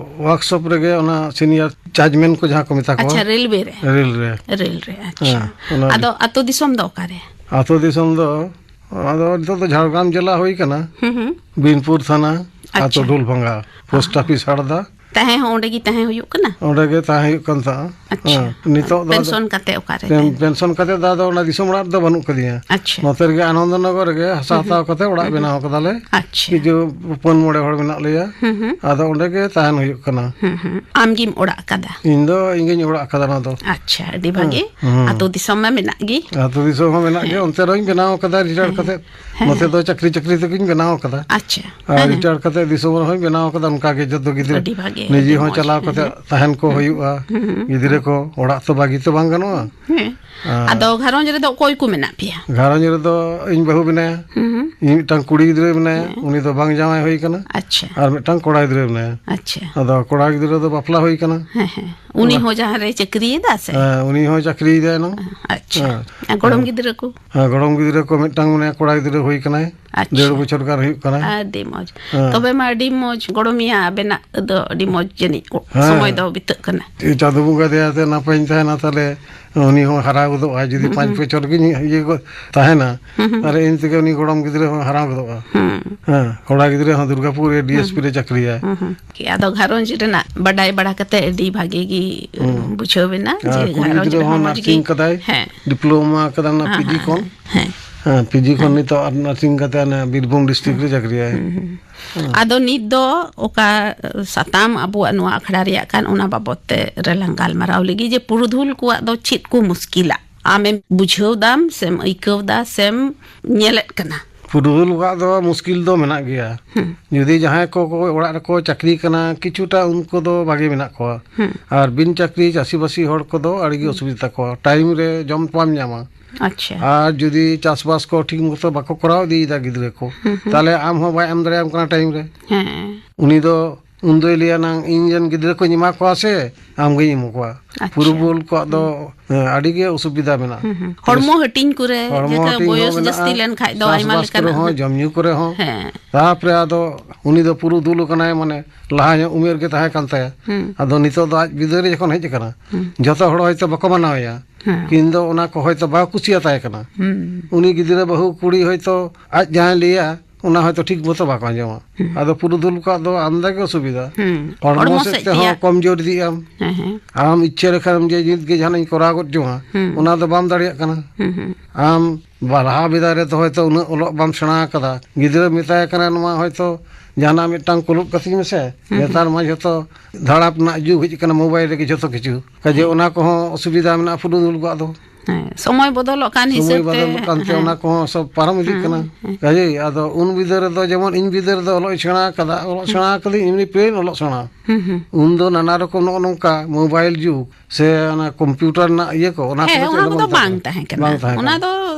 ᱣᱟᱨᱠᱥᱚᱯ ᱨᱮᱜᱮ ᱚᱱᱟ ᱥᱤᱱᱤᱭᱟᱨ ᱪᱟᱨᱡᱽᱢᱮᱱ ᱠᱚ ᱡᱟᱦᱟᱸ ᱠᱚ ᱢᱮᱛᱟ ᱠᱚᱣᱟ᱾ ᱟᱪᱪᱷᱟ, ᱨᱮᱞᱣᱮ ᱨᱮ? ᱨᱮᱞ ᱨᱮ᱾ ᱨᱮᱞ ᱨᱮ, ᱟᱪᱪᱷᱟ᱾ ᱦᱮᱸ, ᱚᱱᱟ ᱟᱫᱚ ᱟᱛᱳ ᱫᱤᱥᱚᱢ ᱫᱚ ᱚᱠᱟᱨᱮ? ᱟᱛᱳ ᱫᱤᱥᱚᱢ ᱫᱚ, ᱟᱫᱚ ᱱᱤᱛᱚᱜ ᱫᱚ ᱡᱷᱟᱲᱜᱨᱟᱢ ᱡᱮᱞᱟ ᱦᱩᱭ ᱠᱟᱱᱟ᱾ ᱦᱩᱸ, ᱦᱩᱸ᱾ ᱵᱤᱱᱯᱩᱨ ᱛᱷᱟᱱᱟ, ᱟᱪᱪᱷᱟ᱾ ᱟᱛᱳ ᱰᱷᱩᱞᱵᱷᱟᱸᱜᱟ, ᱯᱳᱥᱴ ᱚ᱾ ᱚᱯᱷᱤᱥ ᱦᱟᱲᱫᱟ᱾ ᱛᱟᱦᱮᱸ ᱦᱚᱸ ᱚᱸᱰᱮ ᱜᱮ ᱛᱟᱦᱮᱸ ᱦᱩᱭᱩᱜ ᱠᱟᱱᱟ? ᱚᱸᱰᱮ ᱜᱮ ᱛᱟᱦᱮᱸ ᱦᱩᱭᱩᱜ ᱠᱟᱱ ᱛᱟᱦᱮᱸᱫ᱾ ᱟᱪᱪᱷᱟ᱾ ᱦᱮᱸ, ᱱᱤᱛᱚᱜ ᱫᱚ ᱟᱫᱚ ᱯᱮᱱᱥᱚᱱ ᱠᱟᱛᱮ ᱚᱠᱟᱨᱮ ᱯᱮᱱ-, ᱛᱟᱦᱮᱸ? ᱯᱮᱱᱥᱚᱱ ᱠᱟᱛᱮ ᱫᱚ ᱟᱫᱚ ᱚᱱᱟ ᱫᱤᱥᱚᱢ ᱚᱲᱟᱜ ᱨᱮᱫᱚ ᱵᱟᱹᱱᱩᱜ ᱠᱟᱫᱤᱧᱟ᱾ ᱟᱪᱪᱷᱟ᱾ ᱱᱚᱛᱮ ᱨᱮᱜᱮ ᱟᱱᱚᱱᱫᱚᱱᱚᱜᱚᱨ ᱨᱮᱜᱮ ᱦᱟᱥᱟ ᱦᱩᱸ, ᱦᱟᱛᱟᱣ ᱦᱩᱸ᱾ ᱠᱟᱛᱮ ᱚᱲᱟᱜ ᱦᱩᱸ, ᱦᱩᱸ᱾ ᱵᱮᱱᱟᱣ ᱠᱟᱫᱟᱞᱮ᱾ ᱟᱪᱪᱷᱟ᱾ ᱠᱤᱪᱷᱩ ᱯᱩᱱ ᱢᱚᱬᱮ ᱦᱚᱲ ᱢᱮᱱᱟᱜ ᱞᱮᱭᱟ᱾ ᱦᱩᱸ, ᱦᱩᱸ᱾ ᱟᱫᱚ ᱚᱸᱰᱮ ᱜᱮ ᱛᱟᱦᱮᱱ ᱦᱩᱭᱩᱜ ᱠᱟᱱᱟ᱾ ᱦᱩᱸ, ᱦᱩᱸ᱾ ᱟᱢ ᱜᱮᱢ ᱚᱲᱟᱜ ᱠᱟᱫᱟ? ᱤᱧ ᱫᱚ ᱤᱧ ᱜᱤᱧ ᱚᱲᱟᱜ ᱠᱟᱫᱟ ᱚᱱᱟ ᱫᱚ᱾ ᱟᱪᱪᱷᱟ, ᱟᱹᱰᱤ ᱵᱷᱟᱜᱮ᱾ ᱦᱩᱸ, ᱦᱩᱸ᱾ ᱟᱛᱳ ᱫᱤᱥᱚᱢ ᱢᱟ ᱢᱮᱱᱟᱜ ᱜᱮ᱾ ᱟᱛᱳ ᱫᱤᱥᱚᱢ ᱦᱚᱸ ᱢᱮᱱᱟᱜ ᱜᱮᱭᱟ, ᱦᱮᱸ᱾ ᱚᱱᱛᱮ ᱨᱮᱦᱚᱸᱧ ᱵᱮᱱᱟᱣ ᱠᱟᱫᱟ ᱨᱤᱴᱟᱭᱟᱨ ᱦᱮᱸ, ᱠᱟᱛᱮ᱾ ᱦᱮᱸ᱾ ᱱᱚᱛᱮ ᱫᱚ ᱪᱟᱹᱠᱨᱤ ᱪᱟᱹᱠᱨᱤ ᱛᱮᱜᱤᱧ ᱵᱮᱱᱟᱣ ᱠᱟᱫᱟ᱾ ᱟᱪᱪᱷᱟ᱾ ᱟᱨ ᱦᱮᱸ, ᱦᱮᱸ᱾ ᱨᱤᱴᱟᱭᱟᱨ ᱠᱟᱛᱮ ᱫᱤᱥᱚᱢ ᱨᱮᱦᱚᱸᱧ ᱵᱮᱱᱟᱣ ᱠᱟᱫᱟ ᱚᱱᱠᱟ ᱜᱮ, ᱡᱚᱛᱚ ᱜᱤᱫᱽᱨᱟᱹ ᱟᱹᱰᱤ ᱵᱷᱟᱜᱮ, ᱱᱤᱡᱮ ᱟᱹᱰᱤ ᱦᱚᱸ ᱢᱚᱡᱽ᱾ ᱪᱟᱞᱟᱣ ᱠᱟᱛᱮ ᱦᱮᱸ᱾ ᱛᱟᱦᱮᱱ ᱠᱚ ᱦᱩᱸ᱾ ᱦᱩᱭᱩᱜᱼᱟ᱾ ᱦᱩᱸ, ᱦᱩᱸ᱾ ᱜᱤᱫᱽᱨᱟᱹ ᱠᱚ ᱚᱲᱟᱜ ᱛᱚ ᱵᱟᱹᱜᱤ ᱛᱚ ᱵᱟᱝ ᱜᱟᱱᱚᱜᱼᱟ᱾ ᱦᱮᱸ᱾ ᱟᱨ ᱟᱫᱚ ᱜᱷᱟᱨᱚᱸᱡᱽ ᱨᱮᱫᱚ ᱚᱠᱚᱭ ᱠᱚ ᱢᱮᱱᱟᱜ ᱯᱮᱭᱟ? ᱜᱷᱟᱨᱚᱸᱡᱽ ᱨᱮᱫᱚ ᱤᱧ ᱵᱟᱹᱦᱩ ᱢᱮᱱᱟᱭᱟ, ᱦᱩᱸ, ᱦᱩᱸ᱾ ᱤᱧ ᱢᱤᱫᱴᱟᱝ ᱠᱩᱲᱤ ᱜᱤᱫᱽᱨᱟᱹ ᱢᱮᱱᱟᱭᱟ, ᱦᱮᱸ᱾ ᱩᱱᱤ ᱫᱚ ᱵᱟᱝ ᱡᱟᱶᱟᱭ ᱦᱩᱭ ᱠᱟᱱᱟ᱾ ᱟᱪᱪᱷᱟ᱾ ᱟᱨ ᱢᱤᱫᱴᱟᱝ ᱠᱚᱲᱟ ᱜᱤᱫᱽᱨᱟᱹ ᱢᱮᱱᱟᱭᱟ᱾ ᱟᱪᱪᱷᱟ᱾ ᱟᱫᱚ ᱠᱚᱲᱟ ᱜᱤᱫᱽᱨᱟᱹ ᱫᱚ ᱵᱟᱯᱞᱟ ᱦᱩᱭ ᱠᱟᱱᱟ᱾ ᱦᱮᱸ, ᱦᱮᱸ᱾ ᱩᱱᱤ ᱚᱱᱟ ᱦᱚᱸ ᱡᱟᱦᱟᱸ ᱨᱮ ᱪᱟᱹᱠᱨᱤᱭᱮᱫᱟ ᱥᱮ? ᱦᱮᱸ, ᱩᱱᱤ ᱦᱚᱸ ᱪᱟᱹᱠᱨᱤᱭᱮᱫᱟᱭ ᱱᱟᱝ᱾ ᱟᱪᱪᱷᱟ᱾ ᱦᱮᱸ᱾ ᱟᱨ ᱜᱚᱲᱚᱢ ᱦᱮᱸ᱾ ᱜᱤᱫᱽᱨᱟᱹ ᱠᱚ? ᱦᱮᱸ, ᱜᱚᱲᱚᱢ ᱜᱤᱫᱽᱨᱟᱹ ᱠᱚ ᱢᱤᱫᱴᱟᱝ ᱢᱮᱱᱟᱭᱟ, ᱠᱚᱲᱟ ᱜᱤᱫᱽᱨᱟᱹ ᱦᱩᱭ ᱠᱟᱱᱟᱭ᱾ ᱟᱪᱪᱷᱟ᱾ ᱰᱮᱲ ᱵᱚᱪᱷᱚᱨ ᱜᱟᱱ ᱦᱩᱭᱩᱜ ᱠᱟᱱᱟᱭ᱾ ᱟᱹᱰᱤ ᱢᱚᱡᱽ᱾ ᱦᱮᱸ᱾ ᱛᱚᱵᱮ ᱢᱟ ᱟᱹᱰᱤ ᱢᱚᱡᱽ ᱜᱚᱲᱚᱢᱤᱭᱟᱹ ᱟᱵᱮᱱᱟᱜ ᱫᱚ ᱟᱹᱰᱤ ᱢᱚᱡᱽ ᱡᱟᱹᱱᱤᱡ ᱦᱮᱸ᱾ ᱥᱚᱢᱚᱭ ᱫᱚ ᱵᱤᱛᱟᱹᱜ ᱠᱟᱱᱟ᱾ ᱪᱟᱸᱫᱚ ᱵᱚᱸᱜᱟ ᱫᱟᱭᱟ ᱛᱮ ᱱᱟᱯᱟᱭᱤᱧ ᱛᱟᱦᱮᱱᱟ, ᱛᱟᱦᱞᱮ ᱩᱱᱤ ᱦᱚᱸ ᱦᱟᱨᱟ ᱜᱚᱫᱚᱜᱼᱟ᱾ ᱡᱩᱫᱤ ᱦᱩᱸ, ᱯᱟᱸᱪ ᱦᱩᱸ᱾ ᱵᱚᱪᱷᱚᱨ ᱜᱤᱧ ᱤᱭᱟᱹ ᱜᱚᱫ ᱛᱟᱦᱮᱱᱟ, ᱦᱩᱸ, ᱦᱩᱸ᱾ ᱛᱟᱦᱞᱮ ᱤᱧ ᱛᱮᱜᱮ ᱩᱱᱤ ᱜᱚᱲᱚᱢ ᱜᱤᱫᱽᱨᱟᱹ ᱦᱚᱸ ᱦᱟᱨᱟ ᱜᱚᱫᱚᱜᱼᱟ᱾ ᱦᱩᱸ᱾ ᱦᱮᱸ, ᱠᱚᱲᱟ ᱜᱤᱫᱽᱨᱟᱹ ᱦᱚᱸ ᱫᱩᱨᱜᱟᱯᱩᱨ ᱨᱮ ᱦᱩᱸ, ᱰᱤ ᱮᱥ ᱯᱤ ᱦᱩᱸ᱾ ᱨᱮ ᱪᱟᱹᱠᱨᱤᱭᱟᱭ᱾ ᱦᱩᱸ, ᱦᱩᱸ᱾ ᱟᱫᱚ ᱜᱷᱟᱨᱚᱸᱡᱽ ᱨᱮᱱᱟᱜ ᱵᱟᱰᱟᱭ ᱵᱟᱲᱟ ᱠᱟᱛᱮ ᱟᱹᱰᱤ ᱵᱷᱟᱜᱮ ᱜᱮ ᱦᱩᱸ᱾ ᱵᱩᱡᱷᱟᱹᱣ ᱮᱱᱟ ᱟᱨ ᱡᱮ ᱠᱩᱲᱤ ᱜᱷᱟᱨᱚᱸᱡᱽ ᱜᱤᱫᱽᱨᱟᱹ ᱨᱮᱦᱚᱸ ᱦᱚᱸ ᱢᱚᱡᱽ ᱜᱮ᱾ ᱱᱟᱨᱥᱤᱝ ᱠᱟᱫᱟᱭ, ᱦᱮᱸ᱾ ᱰᱤᱯᱞᱳᱢᱟ ᱠᱟᱫᱟ ᱚᱱᱟ ᱦᱮᱸ, ᱯᱤ ᱡᱤ ᱦᱮᱸ, ᱠᱷᱚᱱ᱾ ᱦᱮᱸ᱾ ᱦᱮᱸ, ᱯᱤ ᱡᱤ ᱠᱷᱚᱱ ᱦᱮᱸ᱾ ᱱᱤᱛᱚᱜ ᱟᱨ ᱱᱟᱨᱥᱤᱝ ᱠᱟᱛᱮ ᱚᱱᱮ ᱵᱤᱨᱵᱷᱩᱢ ᱰᱤᱥᱴᱨᱤᱠᱴ ᱨᱮ ᱪᱟᱹᱠᱨᱤᱭᱟᱭ᱾ ᱦᱩᱸ, ᱦᱩᱸ᱾ ᱦᱮᱸ᱾ ᱟᱫᱚ ᱱᱤᱛ ᱫᱚ ᱚᱠᱟ ᱥᱟᱛᱟᱢ ᱟᱵᱚᱣᱟᱜ ᱱᱚᱣᱟ ᱟᱠᱷᱲᱟ ᱨᱮᱭᱟᱜ ᱠᱟᱱ, ᱚᱱᱟ ᱵᱟᱵᱚᱛ ᱛᱮ ᱨᱮᱞᱟᱝ ᱜᱟᱞᱢᱟᱨᱟᱣ ᱞᱮᱜᱮ ᱡᱮ ᱯᱩᱨᱩᱫᱷᱩᱞ ᱠᱚᱣᱟᱜ ᱫᱚ ᱪᱮᱫ ᱠᱚ ᱢᱩᱥᱠᱤᱞᱟ? ᱟᱢᱮᱢ ᱵᱩᱡᱷᱟᱹᱣ ᱫᱟᱢ ᱥᱮᱢ ᱟᱹᱭᱠᱟᱹᱣ ᱫᱟ ᱥᱮᱢ ᱧᱮᱞᱮᱫ ᱠᱟᱱᱟ? ᱯᱩᱨᱩᱫᱷᱩᱞ ᱠᱚᱣᱟᱜ ᱫᱚ ᱢᱩᱥᱠᱤᱞ ᱫᱚ ᱢᱮᱱᱟᱜ ᱜᱮᱭᱟ᱾ ᱦᱩᱸ᱾ ᱡᱩᱫᱤ ᱡᱟᱦᱟᱸᱭ ᱠᱚ, ᱠᱚ ᱚᱲᱟᱜ ᱨᱮᱠᱚ ᱪᱟᱹᱠᱨᱤ ᱠᱟᱱᱟ, ᱠᱤᱪᱷᱩᱴᱟ ᱩᱱᱠᱩ ᱫᱚ ᱵᱷᱟᱜᱮ ᱢᱮᱱᱟᱜ ᱠᱚᱣᱟ᱾ ᱦᱩᱸ᱾ ᱟᱨ ᱵᱤᱱ ᱪᱟᱹᱠᱨᱤ ᱪᱟᱹᱥᱤᱵᱟᱹᱥᱤ ᱦᱚᱲ ᱠᱚᱫᱚ ᱟᱹᱰᱤ ᱜᱮ ᱦᱩᱸ᱾ ᱚᱥᱩᱵᱤᱫᱷᱟ ᱛᱟᱠᱚᱣᱟ, ᱴᱟᱭᱤᱢ ᱨᱮ ᱡᱚᱢ ᱵᱟᱢ ᱧᱟᱢᱟ᱾ ᱟᱪᱪᱷᱟ᱾ ᱟᱨ ᱡᱩᱫᱤ ᱪᱟᱥᱵᱟᱥ ᱠᱚ ᱴᱷᱤᱠ ᱢᱚᱛᱚ ᱵᱟᱠᱚ ᱠᱚᱨᱟᱣ ᱤᱫᱤᱭᱮᱫᱟ ᱜᱤᱫᱽᱨᱟᱹ ᱠᱚ, ᱦᱩᱸ, ᱦᱩᱸ᱾ ᱛᱟᱦᱞᱮ ᱟᱢ ᱦᱚᱸ ᱵᱟᱭ ᱮᱢ ᱫᱟᱲᱮᱭᱟᱢ ᱠᱟᱱᱟ ᱴᱟᱭᱤᱢ ᱨᱮ᱾ ᱦᱮᱸ᱾ ᱩᱱᱤ ᱫᱚ ᱩᱱ ᱫᱚᱭ ᱞᱟᱹᱭᱟ, "ᱱᱟᱝ ᱤᱧ ᱨᱮᱱ ᱜᱤᱫᱽᱨᱟᱹ ᱠᱚᱧ ᱮᱢᱟ ᱠᱚᱣᱟ ᱥᱮ ᱟᱢ ᱜᱤᱧ ᱮᱢᱟ ᱠᱚᱣᱟ?" ᱟᱪᱪᱷᱟ᱾ ᱯᱩᱨᱩᱵᱚᱞ ᱠᱚᱣᱟᱜ ᱫᱚ, ᱦᱩᱸ᱾ ᱦᱮᱸ, ᱟᱹᱰᱤ ᱜᱮ ᱚᱥᱩᱵᱤᱫᱷᱟ ᱢᱮᱱᱟᱜᱼᱟ᱾ ᱦᱩᱸ, ᱦᱩᱸ᱾ ᱦᱚᱲᱢᱚ ᱦᱟᱹᱴᱤᱧ ᱠᱚᱨᱮ, ᱦᱚᱲᱢᱚ ᱡᱮᱛᱮ ᱦᱟᱹᱴᱤᱧ ᱦᱚᱸ ᱵᱚᱭᱚᱥ ᱢᱮᱱᱟᱜᱼᱟ, ᱡᱟᱹᱥᱛᱤ ᱞᱮᱱ ᱠᱷᱟᱡ ᱫᱚ ᱟᱭᱢᱟ ᱪᱟᱥᱵᱟᱥ ᱞᱮᱠᱟᱱᱟᱜ ᱠᱚᱨᱮ ᱦᱚᱸ, ᱦᱚᱸ᱾ ᱡᱚᱢ ᱧᱩ ᱠᱚᱨᱮ ᱦᱚᱸ᱾ ᱦᱮᱸ᱾ ᱛᱟᱯᱚᱨᱮ ᱟᱫᱚ ᱩᱱᱤ ᱫᱚ ᱯᱩᱨᱩᱫᱷᱩᱞ ᱠᱟᱱᱟᱭ, ᱢᱟᱱᱮ ᱞᱟᱦᱟ ᱧᱚᱜ ᱩᱢᱮᱨ ᱜᱮ ᱛᱟᱦᱮᱸ ᱠᱟᱱ ᱛᱟᱭᱟ᱾ ᱦᱩᱸ᱾ ᱟᱫᱚ ᱱᱤᱛᱚᱜ ᱫᱚ ᱟᱡ ᱵᱤᱫᱟᱹᱞ ᱨᱮ ᱡᱚᱠᱷᱚᱱ ᱦᱮᱡ ᱟᱠᱟᱱᱟ, ᱦᱩᱸ᱾ ᱡᱚᱛᱚ ᱦᱚᱲ ᱦᱚᱭᱛᱚ ᱵᱟᱠᱚ ᱢᱟᱱᱟᱣ ᱮᱭᱟ᱾ ᱦᱮᱸ᱾ ᱠᱤᱱᱛᱩ ᱚᱱᱟ ᱠᱚ ᱦᱚᱭᱛᱚ ᱵᱟᱠᱚ ᱠᱩᱥᱤᱭᱟᱛᱟᱭ ᱠᱟᱱᱟ᱾ ᱦᱩᱸ᱾ ᱩᱱᱤ ᱜᱤᱫᱽᱨᱟᱹ ᱵᱟᱹᱦᱩ ᱠᱩᱲᱤ ᱦᱚᱭᱛᱚ ᱟᱡ ᱡᱟᱦᱟᱸᱭ ᱞᱟᱹᱭᱟ, ᱚᱱᱟ ᱦᱚᱭᱛᱚ ᱴᱷᱤᱠ ᱢᱚᱛᱚ ᱵᱟᱠᱚ ᱟᱸᱡᱚᱢᱟ᱾ ᱦᱩᱸ᱾ ᱟᱫᱚ ᱯᱩᱨᱩᱫᱷᱩᱞ ᱠᱚᱣᱟᱜ ᱫᱚ ᱟᱢᱫᱟ ᱜᱮ ᱚᱥᱩᱵᱤᱫᱷᱟ᱾ ᱦᱩᱸ᱾ ᱦᱚᱲᱢᱚ ᱦᱚᱲᱢᱚ ᱥᱮᱫ ᱥᱮᱫ ᱛᱮᱦᱚᱸ ᱛᱮᱭᱟᱜ᱾ ᱠᱚᱢᱡᱳᱨ ᱤᱫᱤᱜ ᱟᱢ᱾ ᱦᱮᱸ, ᱦᱮᱸ᱾ ᱟᱢ ᱤᱪᱪᱷᱟᱹ ᱞᱮᱠᱷᱟᱱ ᱡᱮ ᱱᱤᱛ ᱜᱮ ᱡᱟᱦᱟᱱᱟᱜ ᱤᱧ ᱠᱚᱨᱟᱣ ᱜᱚᱫ ᱡᱚᱝᱟ, ᱦᱩᱸ᱾ ᱚᱱᱟ ᱫᱚ ᱵᱟᱢ ᱫᱟᱲᱮᱭᱟᱜ ᱠᱟᱱᱟ᱾ ᱦᱩᱸ, ᱦᱩᱸ᱾ ᱟᱢ ᱵᱟ-, ᱞᱟᱦᱟ ᱵᱮᱲᱟ ᱨᱮᱫᱚ ᱦᱚᱭᱛᱚ ᱩᱱᱟᱹᱜ ᱚᱞᱚᱜ ᱵᱟᱢ ᱥᱮᱬᱟ ᱟᱠᱟᱫᱟ᱾ ᱜᱤᱫᱽᱨᱟᱹ ᱢᱮᱛᱟᱭ ᱠᱟᱱᱟ, "ᱱᱚᱣᱟ ᱦᱚᱭᱛᱚ ᱡᱟᱦᱟᱱᱟᱜ ᱢᱤᱫᱴᱟᱝ ᱠᱩᱞᱩᱜ ᱠᱟᱹᱛᱤᱧ ᱢᱮᱥᱮ᱾" ᱦᱩᱸ, ᱦᱩᱸ᱾ ᱱᱮᱛᱟᱨ ᱢᱟ ᱡᱷᱚᱛᱚ ᱫᱷᱟᱲᱟᱯ ᱨᱮᱱᱟᱜ ᱡᱩᱜᱽ ᱦᱮᱡ ᱟᱠᱟᱱᱟ, ᱢᱳᱵᱟᱭᱤᱞ ᱨᱮᱜᱮ ᱡᱷᱚᱛᱚ ᱠᱤᱪᱷᱩ᱾ ᱠᱟᱡᱮ ᱦᱮᱸ᱾ ᱚᱱᱟ ᱠᱚᱦᱚᱸ ᱚᱥᱩᱵᱤᱫᱷᱟ ᱢᱮᱱᱟᱜᱼᱟ ᱯᱩᱨᱩᱫᱷᱩᱞ ᱠᱚᱣᱟᱜ ᱫᱚ᱾ ᱦᱮᱸ, ᱥᱚᱢᱚᱭ ᱵᱚᱫᱚᱞᱚᱜ ᱠᱟᱱ ᱥᱚᱢᱚᱭ ᱦᱤᱥᱟᱹᱵ ᱛᱮ, ᱵᱚᱫᱚᱞᱚᱜ ᱠᱟᱱᱛᱮ ᱦᱮᱸ᱾ ᱚᱱᱟ ᱠᱚᱦᱚᱸ ᱥᱚᱵ ᱯᱟᱨᱚᱢ ᱤᱫᱤᱜ ᱦᱮᱸ, ᱠᱟᱱᱟ᱾ ᱦᱮᱸ᱾ ᱠᱟᱡᱮ ᱟᱫᱚ ᱩᱱ ᱵᱤᱫᱟᱹᱞ ᱨᱮᱫᱚ, ᱡᱮᱢᱚᱱ ᱤᱧ ᱵᱤᱫᱟᱹᱞ ᱨᱮᱫᱚ ᱚᱞᱚᱜ ᱤᱧ ᱥᱮᱬᱟ ᱟᱠᱟᱫᱟ, ᱚᱞᱚᱜ ᱦᱩᱸ᱾ ᱥᱮᱬᱟ ᱟᱠᱟᱫᱟᱹᱧ ᱮᱢᱱᱤ ᱯᱞᱮᱱ ᱚᱞᱚᱜ ᱥᱮᱬᱟ᱾ ᱦᱩᱸ, ᱦᱩᱸ᱾ ᱩᱱ ᱫᱚ ᱱᱟᱱᱟ ᱨᱚᱠᱚᱢ ᱱᱚᱜᱼᱚ ᱱᱚᱝᱠᱟ ᱢᱳᱵᱟᱭᱤᱞ ᱡᱩᱜᱽ ᱥᱮ ᱚᱱᱟ ᱠᱚᱢᱯᱤᱭᱩᱴᱟᱨ ᱨᱮᱱᱟᱜ ᱤᱭᱟᱹ ᱠᱚ, ᱚᱱᱟ ᱦᱮᱸ, ᱠᱚᱫᱚ ᱪᱮᱫ ᱚᱱᱟ ᱦᱚᱸ ᱠᱚᱫᱚ ᱵᱟᱝ ᱵᱟᱝ ᱛᱟᱦᱮᱸ ᱛᱟᱦᱮᱸ ᱠᱟᱱᱟ᱾ ᱠᱟᱱᱟ᱾ ᱵᱟᱝ ᱛᱟᱦᱮᱸ ᱚᱱᱟ ᱠᱟᱱᱟ᱾ ᱫᱚ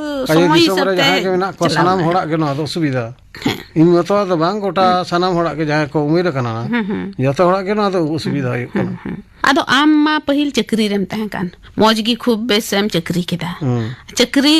ᱠᱟᱡᱮ ᱥᱚᱢᱚᱭ ᱫᱤᱥᱚᱢ ᱦᱤᱥᱟᱹᱵ ᱨᱮ ᱛᱮ ᱡᱟᱦᱟᱸᱭ ᱜᱮ ᱢᱮᱱᱟᱜ ᱠᱚᱣᱟ, ᱪᱟᱞᱟᱣ ᱥᱟᱱᱟᱢ ᱢᱮᱱᱟ᱾ ᱦᱚᱲᱟᱜ ᱜᱮ ᱱᱚᱣᱟ ᱫᱚ ᱚᱥᱩᱵᱤᱫᱷᱟ᱾ ᱦᱮᱸ᱾ ᱤᱧ ᱢᱚᱛᱚ ᱫᱚ ᱵᱟᱝ, ᱜᱚᱴᱟ ᱦᱩᱸ᱾ ᱥᱟᱱᱟᱢ ᱦᱚᱲᱟᱜ ᱜᱮ ᱡᱟᱦᱟᱸᱭ ᱠᱚ ᱩᱢᱮᱨ ᱟᱠᱟᱱᱟ, ᱦᱩᱸ, ᱦᱩᱸ᱾ ᱡᱚᱛᱚ ᱦᱚᱲᱟᱜ ᱜᱮ ᱱᱚᱣᱟ ᱫᱚ ᱚᱥᱩᱵᱤᱫᱷᱟ ᱦᱩᱭᱩᱜ ᱦᱩᱸ, ᱠᱟᱱᱟ᱾ ᱦᱩᱸ᱾ ᱟᱫᱚ ᱟᱢ ᱢᱟ ᱯᱟᱹᱦᱤᱞ ᱪᱟᱹᱠᱨᱤ ᱨᱮᱢ ᱛᱟᱦᱮᱸ ᱠᱟᱱ, ᱢᱚᱡᱽ ᱜᱮ ᱠᱷᱩᱵ ᱵᱮᱥ ᱮᱢ ᱪᱟᱹᱠᱨᱤ ᱠᱮᱫᱟ᱾ ᱦᱩᱸ᱾ ᱪᱟᱹᱠᱨᱤ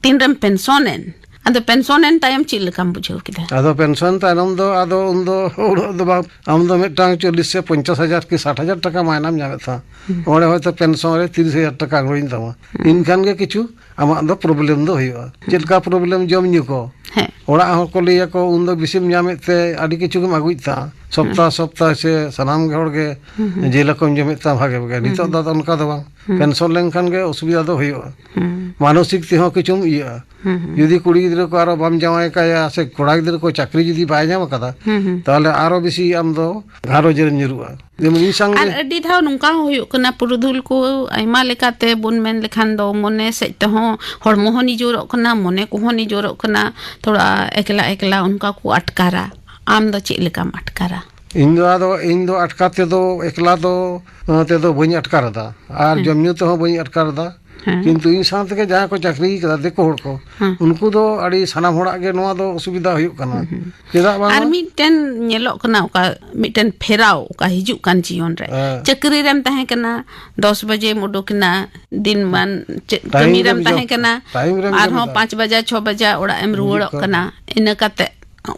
ᱛᱤᱱ ᱨᱮᱢ ᱯᱮᱱᱥᱚᱱ ᱮᱱ, ᱟᱫᱚ ᱯᱮᱱᱥᱚᱱ ᱮᱱ ᱛᱟᱭᱚᱢ ᱪᱮᱫ ᱞᱮᱠᱟᱢ ᱵᱩᱡᱷᱟᱹᱣ ᱠᱮᱫᱟ? ᱟᱫᱚ ᱯᱮᱱᱥᱚᱱ ᱛᱟᱭᱱᱚᱢ ᱫᱚ ᱟᱫᱚ ᱩᱱᱫᱚ ᱩᱱᱟᱹᱜ ᱫᱚ ᱵᱟᱝ, ᱟᱢ ᱫᱚ ᱢᱤᱫᱴᱟᱝ ᱪᱚᱞᱞᱤᱥ ᱥᱮ ᱯᱚᱧᱪᱟᱥ ᱦᱟᱡᱟᱨ ᱠᱤ ᱥᱟᱴ ᱦᱟᱡᱟᱨ ᱴᱟᱠᱟ ᱢᱟᱭᱱᱟᱢ ᱧᱟᱢᱮᱫ ᱛᱟᱦᱮᱸ᱾ ᱦᱩᱸ᱾ ᱚᱸᱰᱮ ᱦᱚᱭᱛᱚ ᱯᱮᱱᱥᱚᱱ ᱨᱮ ᱛᱤᱨᱤᱥ ᱦᱟᱡᱟᱨ ᱴᱟᱠᱟ ᱟᱬᱜᱚᱭᱮᱱ ᱛᱟᱢᱟ᱾ ᱦᱩᱸ᱾ ᱮᱱᱠᱷᱟᱱ ᱜᱮ ᱠᱤᱪᱷᱩ ᱟᱢᱟᱜ ᱫᱚ ᱯᱨᱚᱵᱞᱮᱢ ᱫᱚ ᱦᱩᱭᱩᱜᱼᱟ᱾ ᱦᱩᱸ᱾ ᱪᱮᱫ ᱞᱮᱠᱟ ᱯᱨᱚᱵᱞᱮᱢ? ᱡᱚᱢ ᱧᱩ ᱠᱚ᱾ ᱦᱮᱸ᱾ ᱚᱲᱟᱜ ᱦᱚᱲ ᱠᱚ ᱞᱟᱹᱭᱟᱠᱚ, "ᱩᱱᱫᱚ ᱵᱮᱥᱤᱢ ᱧᱟᱢᱮᱫ ᱛᱮ ᱟᱹᱰᱤ ᱠᱤᱪᱷᱩ ᱜᱮᱢ ᱟᱹᱜᱩᱭᱮᱫ ᱛᱟᱦᱮᱸ, ᱥᱚᱯᱛᱟ ᱦᱩᱸ᱾ ᱥᱚᱯᱛᱟ ᱥᱮ ᱥᱟᱱᱟᱢ ᱜᱮ ᱦᱚᱲ ᱜᱮ ᱦᱩᱸ, ᱦᱩᱸ᱾ ᱡᱤᱞ ᱦᱟᱹᱠᱩᱢ ᱡᱚᱢᱮᱫ ᱛᱟᱦᱮᱸ ᱵᱷᱟᱜᱮ ᱵᱷᱟᱜᱮ᱾ ᱦᱩᱸ, ᱱᱤᱛᱚᱜ ᱫᱚ ᱦᱩᱸ᱾ ᱟᱫᱚ ᱚᱱᱠᱟ ᱫᱚ ᱵᱟᱝ᱾ ᱦᱩᱸ᱾ ᱯᱮᱱᱥᱚᱱ ᱞᱮᱱᱠᱷᱟᱱ ᱜᱮ ᱚᱥᱩᱵᱤᱫᱷᱟ ᱫᱚ ᱦᱩᱭᱩᱜᱼᱟ᱾" ᱦᱩᱸ᱾ ᱢᱟᱱᱚᱥᱤᱠ ᱛᱮᱦᱚᱸ ᱠᱤᱪᱷᱩᱢ ᱤᱭᱟᱹᱜᱼᱟ᱾ ᱦᱩᱸ, ᱦᱩᱸ᱾ ᱡᱩᱫᱤ ᱠᱩᱲᱤ ᱜᱤᱫᱽᱨᱟᱹ ᱠᱚ ᱟᱨᱚ ᱵᱟᱢ ᱡᱟᱶᱟᱭ ᱠᱟᱭᱟ ᱥᱮ ᱠᱚᱲᱟ ᱜᱤᱫᱽᱨᱟᱹ ᱠᱚ ᱪᱟᱹᱠᱨᱤ ᱡᱩᱫᱤ ᱵᱟᱭ ᱧᱟᱢ ᱟᱠᱟᱫᱟ, ᱦᱩᱸ, ᱦᱩᱸ᱾ ᱛᱟᱦᱚᱞᱮ ᱟᱨᱚ ᱵᱮᱥᱤ ᱟᱢ ᱫᱚ ᱜᱷᱟᱨᱚᱸᱡᱽ ᱨᱮᱢ ᱧᱩᱨᱩᱜᱼᱟ᱾ ᱡᱮᱢᱚᱱ ᱤᱧ ᱥᱟᱝ ᱟᱨ ᱜᱮ ᱟᱹᱰᱤ ᱫᱷᱟᱣ ᱱᱚᱝᱠᱟ ᱦᱚᱸ ᱦᱩᱭᱩᱜ ᱠᱟᱱᱟ, ᱯᱩᱨᱩᱫᱷᱩᱞ ᱠᱚ ᱟᱭᱢᱟ ᱞᱮᱠᱟᱛᱮ ᱵᱚᱱ ᱢᱮᱱ ᱞᱮᱠᱷᱟᱱ ᱫᱚ ᱢᱚᱱᱮ ᱥᱮᱫ ᱛᱮᱦᱚᱸ ᱦᱚᱲᱢᱚ ᱦᱚᱸ ᱱᱤᱡᱚᱨᱚᱜ ᱠᱟᱱᱟ, ᱢᱚᱱᱮ ᱠᱚᱦᱚᱸ ᱱᱤᱡᱚᱨᱚᱜ ᱠᱟᱱᱟ, ᱛᱷᱚᱲᱟ ᱮᱠᱞᱟ ᱮᱠᱞᱟ ᱚᱱᱠᱟ ᱠᱚ ᱟᱴᱠᱟᱨᱟ᱾ ᱟᱢ ᱫᱚ ᱪᱮᱫ ᱞᱮᱠᱟᱢ ᱟᱴᱠᱟᱨᱟ? ᱤᱧ ᱫᱚ ᱟᱫᱚ, ᱤᱧ ᱫᱚ ᱟᱴᱠᱟᱨ ᱛᱮᱫᱚ, ᱮᱠᱞᱟ ᱫᱚ, ᱚ, ᱛᱮᱫᱚ ᱵᱟᱹᱧ ᱟᱴᱠᱟᱨ ᱮᱫᱟ, ᱟᱨ ᱦᱮᱸ᱾ ᱡᱚᱢ ᱧᱩ ᱛᱮᱦᱚᱸ ᱵᱟᱹᱧ ᱟᱴᱠᱟᱨ ᱮᱫᱟ᱾ ᱦᱮᱸ᱾ ᱠᱤᱱᱛᱩ ᱤᱧ ᱥᱟᱶ ᱛᱮᱜᱮ ᱡᱟᱦᱟᱸᱭ ᱠᱚ ᱪᱟᱹᱠᱨᱤ ᱠᱟᱫᱟ, ᱫᱤᱠᱩ ᱦᱚᱲ ᱠᱚ, ᱦᱮᱸ᱾ ᱩᱱᱠᱩ ᱫᱚ ᱟᱹᱰᱤ ᱥᱟᱱᱟᱢ ᱦᱚᱲᱟᱜ ᱜᱮ ᱱᱚᱣᱟ ᱫᱚ ᱚᱥᱩᱵᱤᱫᱷᱟ ᱦᱩᱭᱩᱜ ᱠᱟᱱᱟ᱾ ᱦᱩᱸ, ᱦᱩᱸ᱾ ᱪᱮᱫᱟᱜ ᱵᱟᱝ? ᱟᱨ ᱢᱤᱫᱴᱮᱱ ᱧᱮᱞᱚᱜ ᱠᱟᱱᱟ, ᱚᱠᱟ ᱢᱤᱫᱴᱮᱱ ᱯᱷᱮᱨᱟᱣ, ᱚᱠᱟ ᱦᱤᱡᱩᱜ ᱠᱟᱱ ᱡᱤᱭᱚᱱ ᱨᱮ, ᱦᱮᱸ᱾ ᱪᱟᱹᱠᱨᱤ ᱨᱮᱢ ᱛᱟᱦᱮᱸ ᱠᱟᱱᱟ, ᱫᱚᱥ ᱵᱟᱡᱮᱢ ᱩᱰᱩᱠ ᱮᱱᱟ, ᱫᱤᱱ ᱢᱟᱱ ᱪᱮᱫ ᱴᱟᱭᱤᱢ ᱠᱟᱹᱢᱤ ᱨᱮᱢ ᱨᱮᱢ ᱛᱟᱦᱮᱸ ᱡᱚᱢ, ᱠᱟᱱᱟ, ᱴᱟᱭᱤᱢ ᱨᱮᱢ ᱡᱚᱢ ᱟᱨᱦᱚᱸ ᱮᱫᱟ᱾ ᱯᱟᱸᱪ ᱵᱟᱡᱟ, ᱪᱷᱚ ᱵᱟᱡᱟ ᱚᱲᱟᱜ ᱮᱢ ᱨᱩᱣᱟᱹᱲᱚᱜ ᱦᱤᱡᱩᱜ ᱠᱟᱱᱟ᱾ ᱠᱟᱱᱟ᱾ ᱤᱱᱟᱹ ᱠᱟᱛᱮ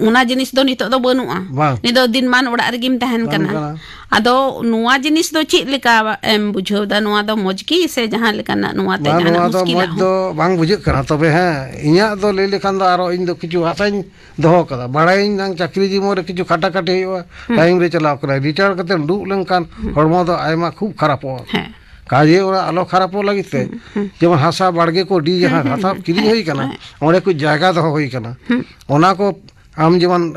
ᱚᱱᱟ ᱡᱤᱱᱤᱥ ᱫᱚ ᱱᱤᱛᱚᱜ ᱫᱚ ᱵᱟᱹᱱᱩᱜᱼᱟ᱾ ᱵᱟᱝ᱾ ᱱᱤᱛ ᱫᱚ ᱫᱤᱱ ᱢᱟᱱ ᱚᱲᱟᱜ ᱨᱮᱜᱮᱢ ᱛᱟᱦᱮᱱ ᱵᱟᱝ ᱠᱟᱱᱟ᱾ ᱠᱟᱱᱟ᱾ ᱟᱫᱚ ᱱᱚᱣᱟ ᱡᱤᱱᱤᱥ ᱫᱚ ᱪᱮᱫ ᱞᱮᱠᱟ ᱮᱢ ᱵᱩᱡᱷᱟᱹᱣ ᱮᱫᱟ? ᱱᱚᱣᱟ ᱫᱚ ᱢᱚᱡᱽ ᱜᱮ ᱥᱮ ᱡᱟᱦᱟᱸ ᱞᱮᱠᱟᱱᱟᱜ ᱱᱚᱣᱟ ᱛᱮ ᱵᱟᱝ, ᱡᱟᱦᱟᱱᱟᱜ ᱱᱚᱣᱟ ᱫᱚ ᱢᱩᱥᱠᱤᱞᱟᱜ ᱢᱚᱡᱽ ᱦᱚᱸ? ᱫᱚ ᱵᱟᱝ ᱵᱩᱡᱷᱟᱹᱜ ᱠᱟᱱᱟ᱾ ᱛᱚᱵᱮ ᱦᱮᱸ, ᱤᱧᱟᱹᱜ ᱫᱚ ᱞᱟᱹᱭ ᱞᱮᱠᱷᱟᱱ ᱫᱚ ᱟᱨᱚ ᱤᱧ ᱫᱚ ᱠᱤᱪᱷᱩ ᱟᱥᱟᱧ ᱫᱚᱦᱚ ᱠᱟᱫᱟ᱾ ᱵᱟᱲᱟᱭᱟᱹᱧ ᱱᱟᱝ ᱪᱟᱹᱠᱨᱤ ᱡᱤᱵᱚᱱ ᱨᱮ ᱠᱤᱪᱷᱩ ᱠᱷᱟᱴᱟᱠᱷᱟᱴᱤ ᱦᱩᱭᱩᱜᱼᱟ, ᱦᱩᱸ᱾ ᱴᱟᱭᱤᱢ ᱨᱮ ᱪᱟᱞᱟᱣ ᱠᱟᱱᱟ᱾ ᱨᱤᱴᱟᱭᱟᱨ ᱠᱟᱛᱮᱢ ᱫᱩᱲᱩᱵ ᱞᱮᱱᱠᱷᱟᱱ ᱦᱩᱸ᱾ ᱦᱚᱲᱢᱚ ᱫᱚ ᱟᱭᱢᱟ ᱠᱷᱩᱵ ᱠᱷᱟᱨᱟᱯᱚᱜᱼᱟ᱾ ᱦᱮᱸ᱾ ᱠᱟᱡᱮ ᱚᱱᱟ ᱟᱞᱚ ᱠᱷᱟᱨᱟᱯᱚᱜ ᱞᱟᱹᱜᱤᱫ ᱛᱮ ᱦᱩᱸ, ᱦᱩᱸ᱾ ᱡᱮᱢᱚᱱ ᱦᱟᱥᱟ ᱵᱟᱲᱜᱮ ᱠᱚ ᱟᱹᱰᱤ ᱡᱟᱦᱟᱸ ᱦᱩᱸ, ᱦᱩᱸ, ᱦᱟᱥᱟ ᱦᱩᱸ᱾ ᱠᱤᱨᱤᱧ ᱦᱮᱸ, ᱦᱩᱭ ᱠᱟᱱᱟ, ᱦᱮᱸ᱾ ᱚᱸᱰᱮ ᱠᱚ ᱡᱟᱭᱜᱟ ᱫᱚᱦᱚ ᱦᱩᱭ ᱠᱟᱱᱟ᱾ ᱦᱩᱸ᱾ ᱚᱱᱟ ᱠᱚ ᱟᱢ ᱡᱮᱢᱚᱱ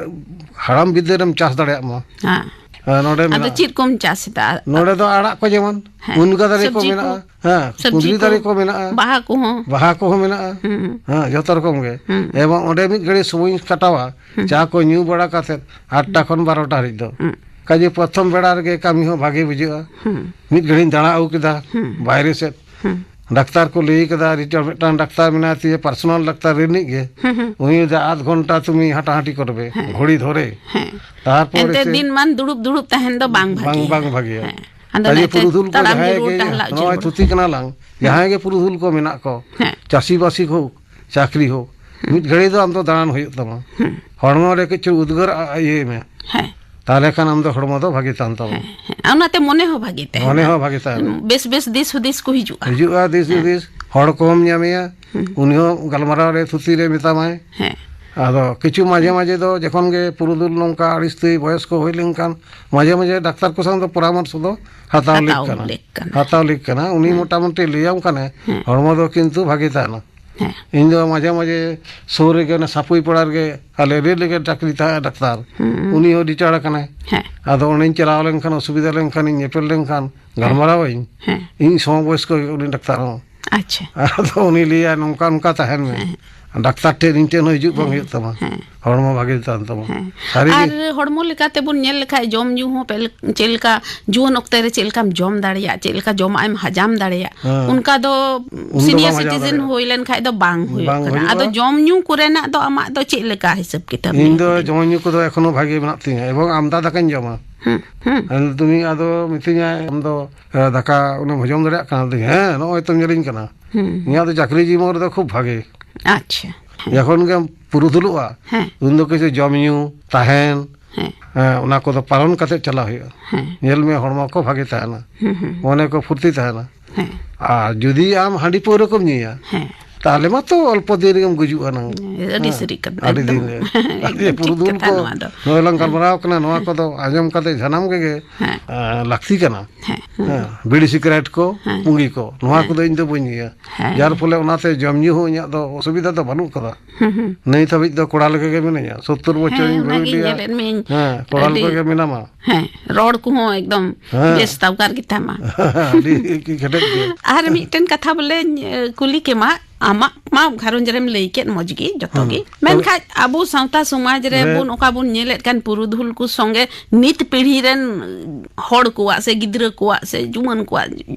ᱦᱟᱲᱟᱢ ᱵᱤᱫᱟᱹᱞ ᱨᱮᱢ ᱪᱟᱥ ᱫᱟᱲᱮᱭᱟᱜ ᱢᱟ᱾ ᱦᱮᱸ᱾ ᱦᱮᱸ, ᱱᱚᱰᱮ ᱟᱫᱚ ᱢᱮᱱᱟᱜᱼᱟ᱾ ᱪᱮᱫ ᱠᱚᱢ ᱪᱟᱥ ᱮᱫᱟ? ᱱᱚᱰᱮ ᱫᱚ ᱟᱲᱟᱜ ᱠᱚ ᱡᱮᱢᱚᱱ ᱦᱮᱸ᱾ ᱢᱩᱱᱜᱟᱹ ᱫᱟᱨᱮ ᱠᱚ ᱥᱚᱵᱽᱡᱤ ᱠᱚ, ᱢᱮᱱᱟᱜᱼᱟ᱾ ᱦᱮᱸ, ᱥᱚᱵᱽᱡᱤ ᱠᱩᱸᱫᱽᱨᱤ ᱠᱚ, ᱫᱟᱨᱮ ᱠᱚ ᱢᱮᱱᱟᱜᱼᱟ᱾ ᱵᱟᱦᱟ ᱠᱚᱦᱚᱸ᱾ ᱵᱟᱦᱟ ᱠᱚᱦᱚᱸ ᱢᱮᱱᱟᱜᱼᱟ᱾ ᱦᱩᱸ᱾ ᱦᱮᱸ, ᱡᱚᱛᱚ ᱨᱚᱠᱚᱢ ᱜᱮ᱾ ᱦᱩᱸ᱾ ᱮᱵᱚᱝ ᱚᱸᱰᱮ ᱢᱤᱫ ᱜᱷᱟᱹᱲᱤ ᱥᱚᱢᱚᱭᱤᱧ ᱠᱟᱴᱟᱣᱟ, ᱦᱩᱸ᱾ ᱪᱟ ᱠᱚ ᱧᱩ ᱵᱟᱲᱟ ᱠᱟᱛᱮᱫ ᱟᱴᱴᱟ ᱠᱷᱚᱱ ᱵᱟᱨᱚᱴᱟ ᱦᱟᱹᱨᱤᱡ ᱫᱚ᱾ ᱦᱩᱸ᱾ ᱠᱟᱡᱮ ᱯᱨᱚᱛᱷᱚᱢ ᱵᱮᱲᱟ ᱨᱮᱜᱮ ᱠᱟᱹᱢᱤ ᱦᱚᱸ ᱵᱷᱟᱜᱮ ᱵᱩᱡᱷᱟᱹᱜᱼᱟ᱾ ᱦᱩᱸ᱾ ᱢᱤᱫ ᱜᱷᱟᱹᱲᱤᱧ ᱫᱟᱬᱟ ᱟᱹᱜᱩ ᱠᱮᱫᱟ ᱦᱩᱸ᱾ ᱵᱟᱭᱨᱮ ᱥᱮᱫ᱾ ᱦᱩᱸ᱾ ᱰᱟᱠᱛᱟᱨ ᱠᱚ ᱞᱟᱹᱭ ᱠᱟᱫᱟ, ᱨᱤᱴᱟᱨ ᱢᱤᱫᱴᱟᱝ ᱰᱟᱠᱛᱟᱨ ᱢᱮᱱᱟᱭ ᱛᱤᱧᱟᱹ, ᱯᱟᱨᱥᱚᱱᱟᱞ ᱰᱟᱠᱛᱟᱨ ᱨᱤᱱᱤᱡ ᱜᱮ᱾ ᱦᱩᱸ, ᱦᱩᱸ᱾ ᱩᱱᱤ ᱫᱚ ᱟᱫᱷ ᱜᱷᱚᱱᱴᱟ ᱛᱩᱢᱤ ᱦᱟᱴᱟᱦᱟᱴᱤ ᱠᱚᱨᱵᱮ, ᱦᱮᱸ᱾ ᱜᱷᱚᱲᱤ ᱫᱷᱚᱨᱮ᱾ ᱦᱮᱸ᱾ ᱛᱟᱨᱯᱚᱨᱮ ᱮᱱᱛᱮ ᱥᱮ ᱫᱤᱱ ᱢᱟᱱ ᱫᱩᱲᱩᱵ ᱫᱩᱲᱩᱵ ᱛᱟᱦᱮᱱ ᱫᱚ ᱵᱟᱝ ᱵᱟᱝ, ᱵᱷᱟᱜᱮᱭᱟ᱾ ᱵᱟᱝ ᱵᱷᱟᱜᱮᱭᱟ᱾ ᱦᱮᱸ᱾ ᱟᱫᱚ ᱠᱟᱡᱮ ᱱᱟᱭᱛᱮ ᱯᱩᱨᱩᱫᱷᱩᱞ ᱠᱚ ᱛᱟᱲᱟᱢ ᱡᱟᱦᱟᱸᱭ ᱡᱟᱹᱨᱩᱲ ᱜᱮ ᱴᱟᱦᱞᱟᱜ ᱱᱚᱜᱼᱚᱭ ᱡᱟᱹᱨᱩᱲ᱾ ᱛᱷᱩᱛᱤ ᱠᱟᱱᱟ ᱞᱟᱝ, ᱦᱮᱸ᱾ ᱡᱟᱦᱟᱸᱭ ᱜᱮ ᱯᱩᱨᱩᱫᱷᱩᱞ ᱠᱚ ᱢᱮᱱᱟᱜ ᱠᱚ, ᱦᱮᱸ᱾ ᱪᱟᱹᱥᱤᱵᱟᱹᱥᱤ ᱠᱚ, ᱪᱟᱹᱠᱨᱤ ᱦᱳᱠ, ᱦᱩᱸ᱾ ᱢᱤᱫ ᱜᱷᱟᱹᱲᱤ ᱫᱚ ᱟᱢ ᱫᱚ ᱫᱟᱬᱟᱱ ᱦᱩᱭᱩᱜ ᱛᱟᱢᱟ᱾ ᱦᱩᱸ᱾ ᱦᱚᱲᱢᱚ ᱨᱮ ᱠᱤᱪᱷᱩ ᱩᱫᱽᱜᱟᱹᱨ ᱟ-, ᱤᱭᱟᱹᱭ ᱢᱮ᱾ ᱦᱮᱸ᱾ ᱛᱟᱦᱚᱞᱮ ᱠᱷᱟᱱ ᱟᱢ ᱫᱚ ᱦᱚᱲᱢᱚ ᱫᱚ ᱵᱷᱟᱜᱮ ᱛᱟᱦᱮᱱ ᱛᱟᱢᱟ᱾ ᱦᱮᱸ, ᱦᱮᱸ᱾ ᱟᱨ ᱚᱱᱟᱛᱮ ᱢᱚᱱᱮ ᱦᱚᱸ ᱵᱷᱟᱜᱮ ᱛᱟᱦᱮᱱᱟ᱾ ᱢᱚᱱᱮ ᱦᱚᱸ ᱵᱷᱟᱜᱮ ᱛᱟᱦᱮᱱᱟ᱾ ᱵᱮᱥ ᱵᱮᱥ ᱫᱤᱥ ᱦᱩᱫᱤᱥ ᱠᱚ ᱦᱤᱡᱩᱜᱼᱟ᱾ ᱦᱤᱡᱩᱜᱼᱟ ᱫᱤᱥ ᱦᱮᱸ᱾ ᱦᱩᱫᱤᱥ, ᱦᱚᱲ ᱠᱚᱦᱚᱸᱢ ᱧᱟᱢᱮᱭᱟ, ᱦᱩᱸ᱾ ᱩᱱᱤ ᱦᱚᱸ ᱜᱟᱞᱢᱟᱨᱟᱣ ᱨᱮ ᱛᱷᱩᱛᱤ ᱨᱮ ᱢᱮᱛᱟᱢᱟᱭ᱾ ᱦᱮᱸ᱾ ᱟᱫᱚ ᱠᱤᱪᱷᱩ ᱢᱟᱡᱷᱮ ᱢᱟᱡᱷᱮ ᱫᱚ ᱡᱚᱠᱷᱚᱱ ᱜᱮ ᱯᱩᱨᱩᱫᱷᱩᱞ ᱱᱚᱝᱠᱟ ᱟᱹᱲᱤᱥ ᱛᱮ ᱵᱚᱭᱚᱥ ᱠᱚ ᱦᱩᱭ ᱞᱮᱱᱠᱷᱟᱱ, ᱢᱟᱡᱷᱮ ᱢᱟᱡᱷᱮ ᱰᱟᱠᱛᱟᱨ ᱠᱚ ᱥᱟᱶ ᱫᱚ ᱯᱚᱨᱟᱢᱚᱨᱥᱚ ᱫᱚ ᱦᱟᱛᱟᱣ ᱞᱮᱠ ᱦᱟᱛᱟᱣ ᱠᱟᱱᱟ᱾ ᱞᱮᱠ ᱠᱟᱱᱟ᱾ ᱦᱟᱛᱟᱣ ᱞᱮᱠ ᱠᱟᱱᱟ᱾ ᱩᱱᱤ ᱦᱮᱸ᱾ ᱢᱚᱴᱟᱢᱩᱴᱤ ᱞᱟᱹᱭᱟᱢ ᱠᱟᱱᱟᱭ, ᱦᱮᱸ᱾ ᱦᱚᱲᱢᱚ ᱫᱚ ᱠᱤᱱᱛᱩ ᱵᱷᱟᱜᱮ ᱛᱟᱦᱮᱱᱟ᱾ ᱦᱮᱸ᱾ ᱤᱧ ᱫᱚ ᱢᱟᱡᱷᱮ ᱢᱟᱡᱷᱮ ᱥᱩᱨ ᱨᱮᱜᱮ ᱚᱱᱟ ᱥᱟᱯᱩᱭ ᱯᱟᱲᱟ ᱨᱮᱜᱮ ᱟᱞᱮ ᱨᱮᱞ ᱨᱮᱜᱮ ᱰᱟᱠᱛᱟᱨ ᱛᱟᱦᱮᱸ, ᱰᱟᱠᱛᱟᱨ᱾ ᱦᱩᱸ᱾ ᱩᱱᱤ ᱦᱚᱸ ᱨᱤᱴᱟᱭᱟᱨ ᱟᱠᱟᱱᱟᱭ᱾ ᱦᱮᱸ᱾ ᱟᱫᱚ ᱚᱸᱰᱮᱧ ᱪᱟᱞᱟᱣ ᱞᱮᱱᱠᱷᱟᱱ, ᱚᱥᱩᱵᱤᱫᱷᱟ ᱞᱮᱱᱠᱷᱟᱱ, ᱤᱧ ᱧᱮᱯᱮᱞ ᱞᱮᱱᱠᱷᱟᱱ, ᱦᱮᱸ᱾ ᱜᱟᱞᱢᱟᱨᱟᱣ ᱟᱹᱧ᱾ ᱦᱮᱸ᱾ ᱤᱧ ᱥᱚᱢᱚᱵᱚᱭᱚᱥᱠᱚ ᱜᱮ ᱩᱱᱤ ᱰᱟᱠᱛᱟᱨ ᱦᱚᱸ᱾ ᱟᱪᱪᱷᱟ᱾ ᱟᱫᱚ ᱩᱱᱤ ᱞᱟᱹᱭᱟ, "ᱱᱚᱝᱠᱟ ᱱᱚᱝᱠᱟ ᱛᱟᱦᱮᱱ ᱢᱮ᱾ ᱦᱮᱸ᱾ ᱰᱟᱠᱛᱟᱨ ᱴᱷᱮᱱ ᱤᱧ ᱴᱷᱮᱱ ᱦᱚᱸ ᱦᱤᱡᱩᱜ ᱵᱟᱝ ᱦᱮᱸ᱾ ᱦᱩᱭᱩᱜ ᱛᱟᱢᱟ᱾ ᱦᱮᱸ᱾ ᱦᱚᱲᱢᱚ ᱵᱷᱟᱜᱮ ᱛᱟᱦᱮᱱ ᱛᱟᱢᱟ᱾" ᱦᱮᱸ᱾ ᱥᱟᱹᱨᱤ ᱟᱨ ᱜᱮ᱾ ᱦᱚᱲᱢᱚ ᱞᱮᱠᱟᱛᱮ ᱵᱚᱱ ᱧᱮᱞ ᱞᱮᱠᱷᱟᱡ, ᱡᱚᱢ ᱧᱩ ᱦᱚᱸ ᱯᱮᱞ-, ᱪᱮᱫ ᱞᱮᱠᱟ ᱡᱩᱣᱟᱹᱱ ᱚᱠᱛᱮ ᱨᱮ ᱪᱮᱫ ᱞᱮᱠᱟᱢ ᱡᱚᱢ ᱫᱟᱲᱮᱭᱟᱜ, ᱪᱮᱫ ᱞᱮᱠᱟ ᱡᱚᱢᱟᱜ ᱮᱢ ᱦᱟᱡᱟᱢ ᱫᱟᱲᱮᱭᱟᱜ, ᱦᱮᱸ᱾ ᱚᱱᱠᱟ ᱫᱚ ᱩᱱ ᱫᱚ ᱥᱤᱱᱤᱭᱟᱨ ᱵᱟᱢ ᱦᱟᱡᱟᱣ ᱥᱤᱴᱤᱡᱮᱱ ᱫᱟᱲᱮᱭᱟᱜᱼᱟ᱾ ᱦᱩᱭ ᱞᱮᱱ ᱠᱷᱟᱡ ᱫᱚ ᱵᱟᱝ ᱵᱟᱝ ᱦᱩᱭᱩᱜ ᱠᱟᱱᱟ᱾ ᱦᱩᱭᱩᱜᱼᱟ᱾ ᱟᱫᱚ ᱡᱚᱢ ᱧᱩ ᱠᱚᱨᱮᱱᱟᱜ ᱫᱚ ᱟᱢᱟᱜ ᱫᱚ ᱪᱮᱫ ᱞᱮᱠᱟ ᱦᱤᱥᱟᱹᱵ ᱠᱤᱛᱟᱹᱵ ᱤᱧ ᱱᱤᱭᱟᱹ ᱫᱚ ᱠᱚᱨᱮ? ᱡᱚᱢ ᱧᱩ ᱠᱚᱫᱚ ᱮᱠᱷᱚᱱᱳ ᱵᱷᱟᱜᱮ ᱢᱮᱱᱟᱜ ᱛᱤᱧᱟᱹ ᱮᱵᱚᱝ ᱟᱢᱫᱟ ᱫᱟᱠᱟᱧ ᱡᱚᱢᱟ᱾ ᱦᱩᱸ, ᱦᱩᱸ᱾ ᱟᱫᱚ ᱩᱱᱤ ᱟᱫᱚ ᱢᱤᱛᱟᱹᱧᱟᱭ, "ᱟᱢ ᱫᱚ, ᱮ, ᱫᱟᱠᱟ ᱩᱱᱟᱹᱢ ᱦᱚᱡᱚᱢ ᱫᱟᱲᱮᱭᱟᱜ ᱠᱟᱱᱟ?" ᱟᱫᱚᱧ, "ᱦᱮᱸ, ᱱᱚᱜᱼᱚᱭ ᱛᱚᱢ ᱧᱮᱞᱤᱧ ᱠᱟᱱᱟ᱾" ᱦᱩᱸ᱾ ᱤᱧᱟᱹᱜ ᱫᱚ ᱪᱟᱹᱠᱨᱤ ᱡᱤᱵᱚᱱ ᱨᱮᱫᱚ ᱠᱷᱩᱵ ᱵᱷᱟᱜᱮ᱾ ᱟᱪᱪᱷᱟ᱾ ᱦᱮᱸ᱾ ᱡᱚᱠᱷᱚᱱ ᱜᱮᱢ ᱯᱩᱨᱩᱫᱷᱩᱞᱚᱜᱼᱟ, ᱦᱮᱸ᱾ ᱩᱱ ᱫᱚ ᱠᱤᱪᱷᱩ ᱡᱚᱢ ᱧᱩ, ᱛᱟᱦᱮᱱ, ᱦᱮᱸ᱾ ᱦᱮᱸ, ᱚᱱᱟ ᱠᱚᱫᱚ ᱯᱟᱞᱚᱱ ᱠᱟᱛᱮ ᱪᱟᱞᱟᱣ ᱦᱩᱭᱩᱜᱼᱟ᱾ ᱦᱮᱸ᱾ ᱧᱮᱞ ᱢᱮ, ᱦᱚᱲᱢᱚ ᱠᱚ ᱵᱷᱟᱜᱮ ᱛᱟᱦᱮᱱᱟ, ᱦᱩᱸ, ᱦᱩᱸ᱾ ᱢᱚᱱᱮ ᱠᱚ ᱯᱷᱩᱨᱛᱤ ᱛᱟᱦᱮᱱᱟ᱾ ᱦᱮᱸ᱾ ᱟᱨ ᱡᱩᱫᱤ ᱟᱢ ᱦᱟᱺᱰᱤ ᱯᱟᱹᱣᱨᱟᱹ ᱠᱚᱢ ᱧᱩᱭᱟ, ᱦᱮᱸ᱾ ᱛᱟᱦᱚᱞᱮ ᱢᱟᱛᱚ ᱚᱞᱯᱚ ᱫᱤᱱ ᱨᱮᱜᱮᱢ ᱜᱩᱡᱩᱜᱼᱟ ᱱᱟᱝ᱾ ᱦᱮᱸ, ᱟᱹᱰᱤ ᱦᱮᱸ, ᱥᱟᱹᱨᱤ ᱠᱟᱛᱷᱟ, ᱟᱹᱰᱤ ᱮᱠᱫᱚᱢ᱾ ᱫᱤᱱ ᱨᱮ᱾ ᱮᱠᱫᱚᱢ ᱴᱷᱤᱠ ᱯᱩᱨᱩᱫᱷᱩᱞ ᱠᱟᱛᱷᱟ ᱠᱚ ᱱᱚᱣᱟ ᱫᱚ᱾ ᱱᱚᱜᱼᱚᱭ ᱞᱟᱝ ᱦᱮᱸ᱾ ᱜᱟᱞᱢᱟᱨᱟᱣ ᱠᱟᱱᱟ, ᱱᱚᱣᱟ ᱦᱮᱸ᱾ ᱠᱚᱫᱚ ᱟᱸᱡᱚᱢ ᱠᱟᱛᱮ ᱥᱟᱱᱟᱢ ᱜᱮ, ᱦᱮᱸ᱾ ᱟᱸ, ᱞᱟᱹᱠᱛᱤ ᱠᱟᱱᱟ᱾ ᱦᱮᱸ᱾ ᱦᱮᱸ, ᱵᱤᱲᱤ ᱥᱤᱜᱟᱨᱮᱴ ᱠᱚ, ᱦᱮᱸ᱾ ᱯᱩᱸᱜᱤ ᱠᱚ, ᱱᱚᱣᱟ ᱦᱮᱸ᱾ ᱠᱚᱫᱚ ᱤᱧ ᱫᱚ ᱵᱟᱹᱧ ᱧᱩᱭᱟ᱾ ᱦᱮᱸ᱾ ᱡᱟᱨ ᱯᱷᱚᱞᱮ ᱚᱱᱟᱛᱮ ᱡᱚᱢ ᱧᱩ ᱦᱚᱸ ᱤᱧᱟᱹᱜ ᱫᱚ ᱚᱥᱩᱵᱤᱫᱷᱟ ᱫᱚ ᱵᱟᱹᱱᱩᱜ ᱠᱟᱫᱟ᱾ ᱦᱩᱸ, ᱦᱩᱸ᱾ ᱱᱤᱛ ᱦᱟᱹᱵᱤᱡ ᱫᱚ ᱠᱚᱲᱟ ᱞᱮᱠᱟ ᱜᱮ ᱢᱤᱱᱟᱹᱧᱟ᱾ ᱥᱚᱛᱛᱚᱨ ᱵᱚᱪᱷᱚᱨ ᱦᱮᱸ, ᱤᱧ ᱚᱱᱟᱜᱤᱧ ᱵᱷᱟᱹᱵᱤᱭᱮᱫᱼᱟ᱾ ᱧᱮᱞᱮᱫ ᱢᱤᱭᱟᱹᱧ᱾ ᱦᱮᱸ, ᱠᱚᱲᱟ ᱟᱹᱰᱤ ᱞᱮᱠᱟ ᱜᱮ ᱢᱮᱱᱟᱢᱟ᱾ ᱦᱮᱸ, ᱨᱚᱲ ᱠᱚᱦᱚᱸ ᱮᱠᱫᱚᱢ ᱦᱮᱸ᱾ ᱵᱮᱥ ᱛᱟᱵᱠᱟᱨ ᱜᱮᱛᱟᱢᱟ᱾ ᱟᱹᱰᱤ ᱠᱮᱴᱮᱡ ᱜᱮ᱾ ᱟᱨ ᱢᱤᱫᱴᱮᱱ ᱠᱟᱛᱷᱟ ᱵᱚᱞᱮᱧ, ᱮ, ᱠᱩᱞᱤ ᱠᱮᱢᱟ, ᱟᱢᱟᱜ ᱢᱟ ᱜᱷᱟᱨᱚᱸᱡᱽ ᱨᱮᱢ ᱞᱟᱹᱭ ᱠᱮᱫ ᱢᱚᱡᱽ ᱜᱮ, ᱡᱚᱛᱚ ᱦᱩᱸ᱾ ᱜᱮ᱾ ᱢᱮᱱᱠᱷᱟᱡ ᱟᱵᱚ ᱥᱟᱶᱛᱟ ᱥᱚᱢᱟᱡᱽ ᱨᱮ ᱨᱮ ᱵᱚᱱ, ᱚᱠᱟ ᱵᱚᱱ ᱧᱮᱞᱮᱫ ᱠᱟᱱ ᱯᱩᱨᱩᱫᱷᱩᱞ ᱠᱚ ᱥᱚᱸᱜᱮ ᱱᱤᱛ ᱯᱤᱲᱦᱤ ᱨᱮᱱ ᱦᱚᱲ ᱠᱚᱣᱟᱜ ᱥᱮ ᱜᱤᱫᱽᱨᱟᱹ ᱠᱚᱣᱟᱜ ᱥᱮ ᱡᱩᱣᱟᱹᱱ ᱠᱚᱣᱟᱜ,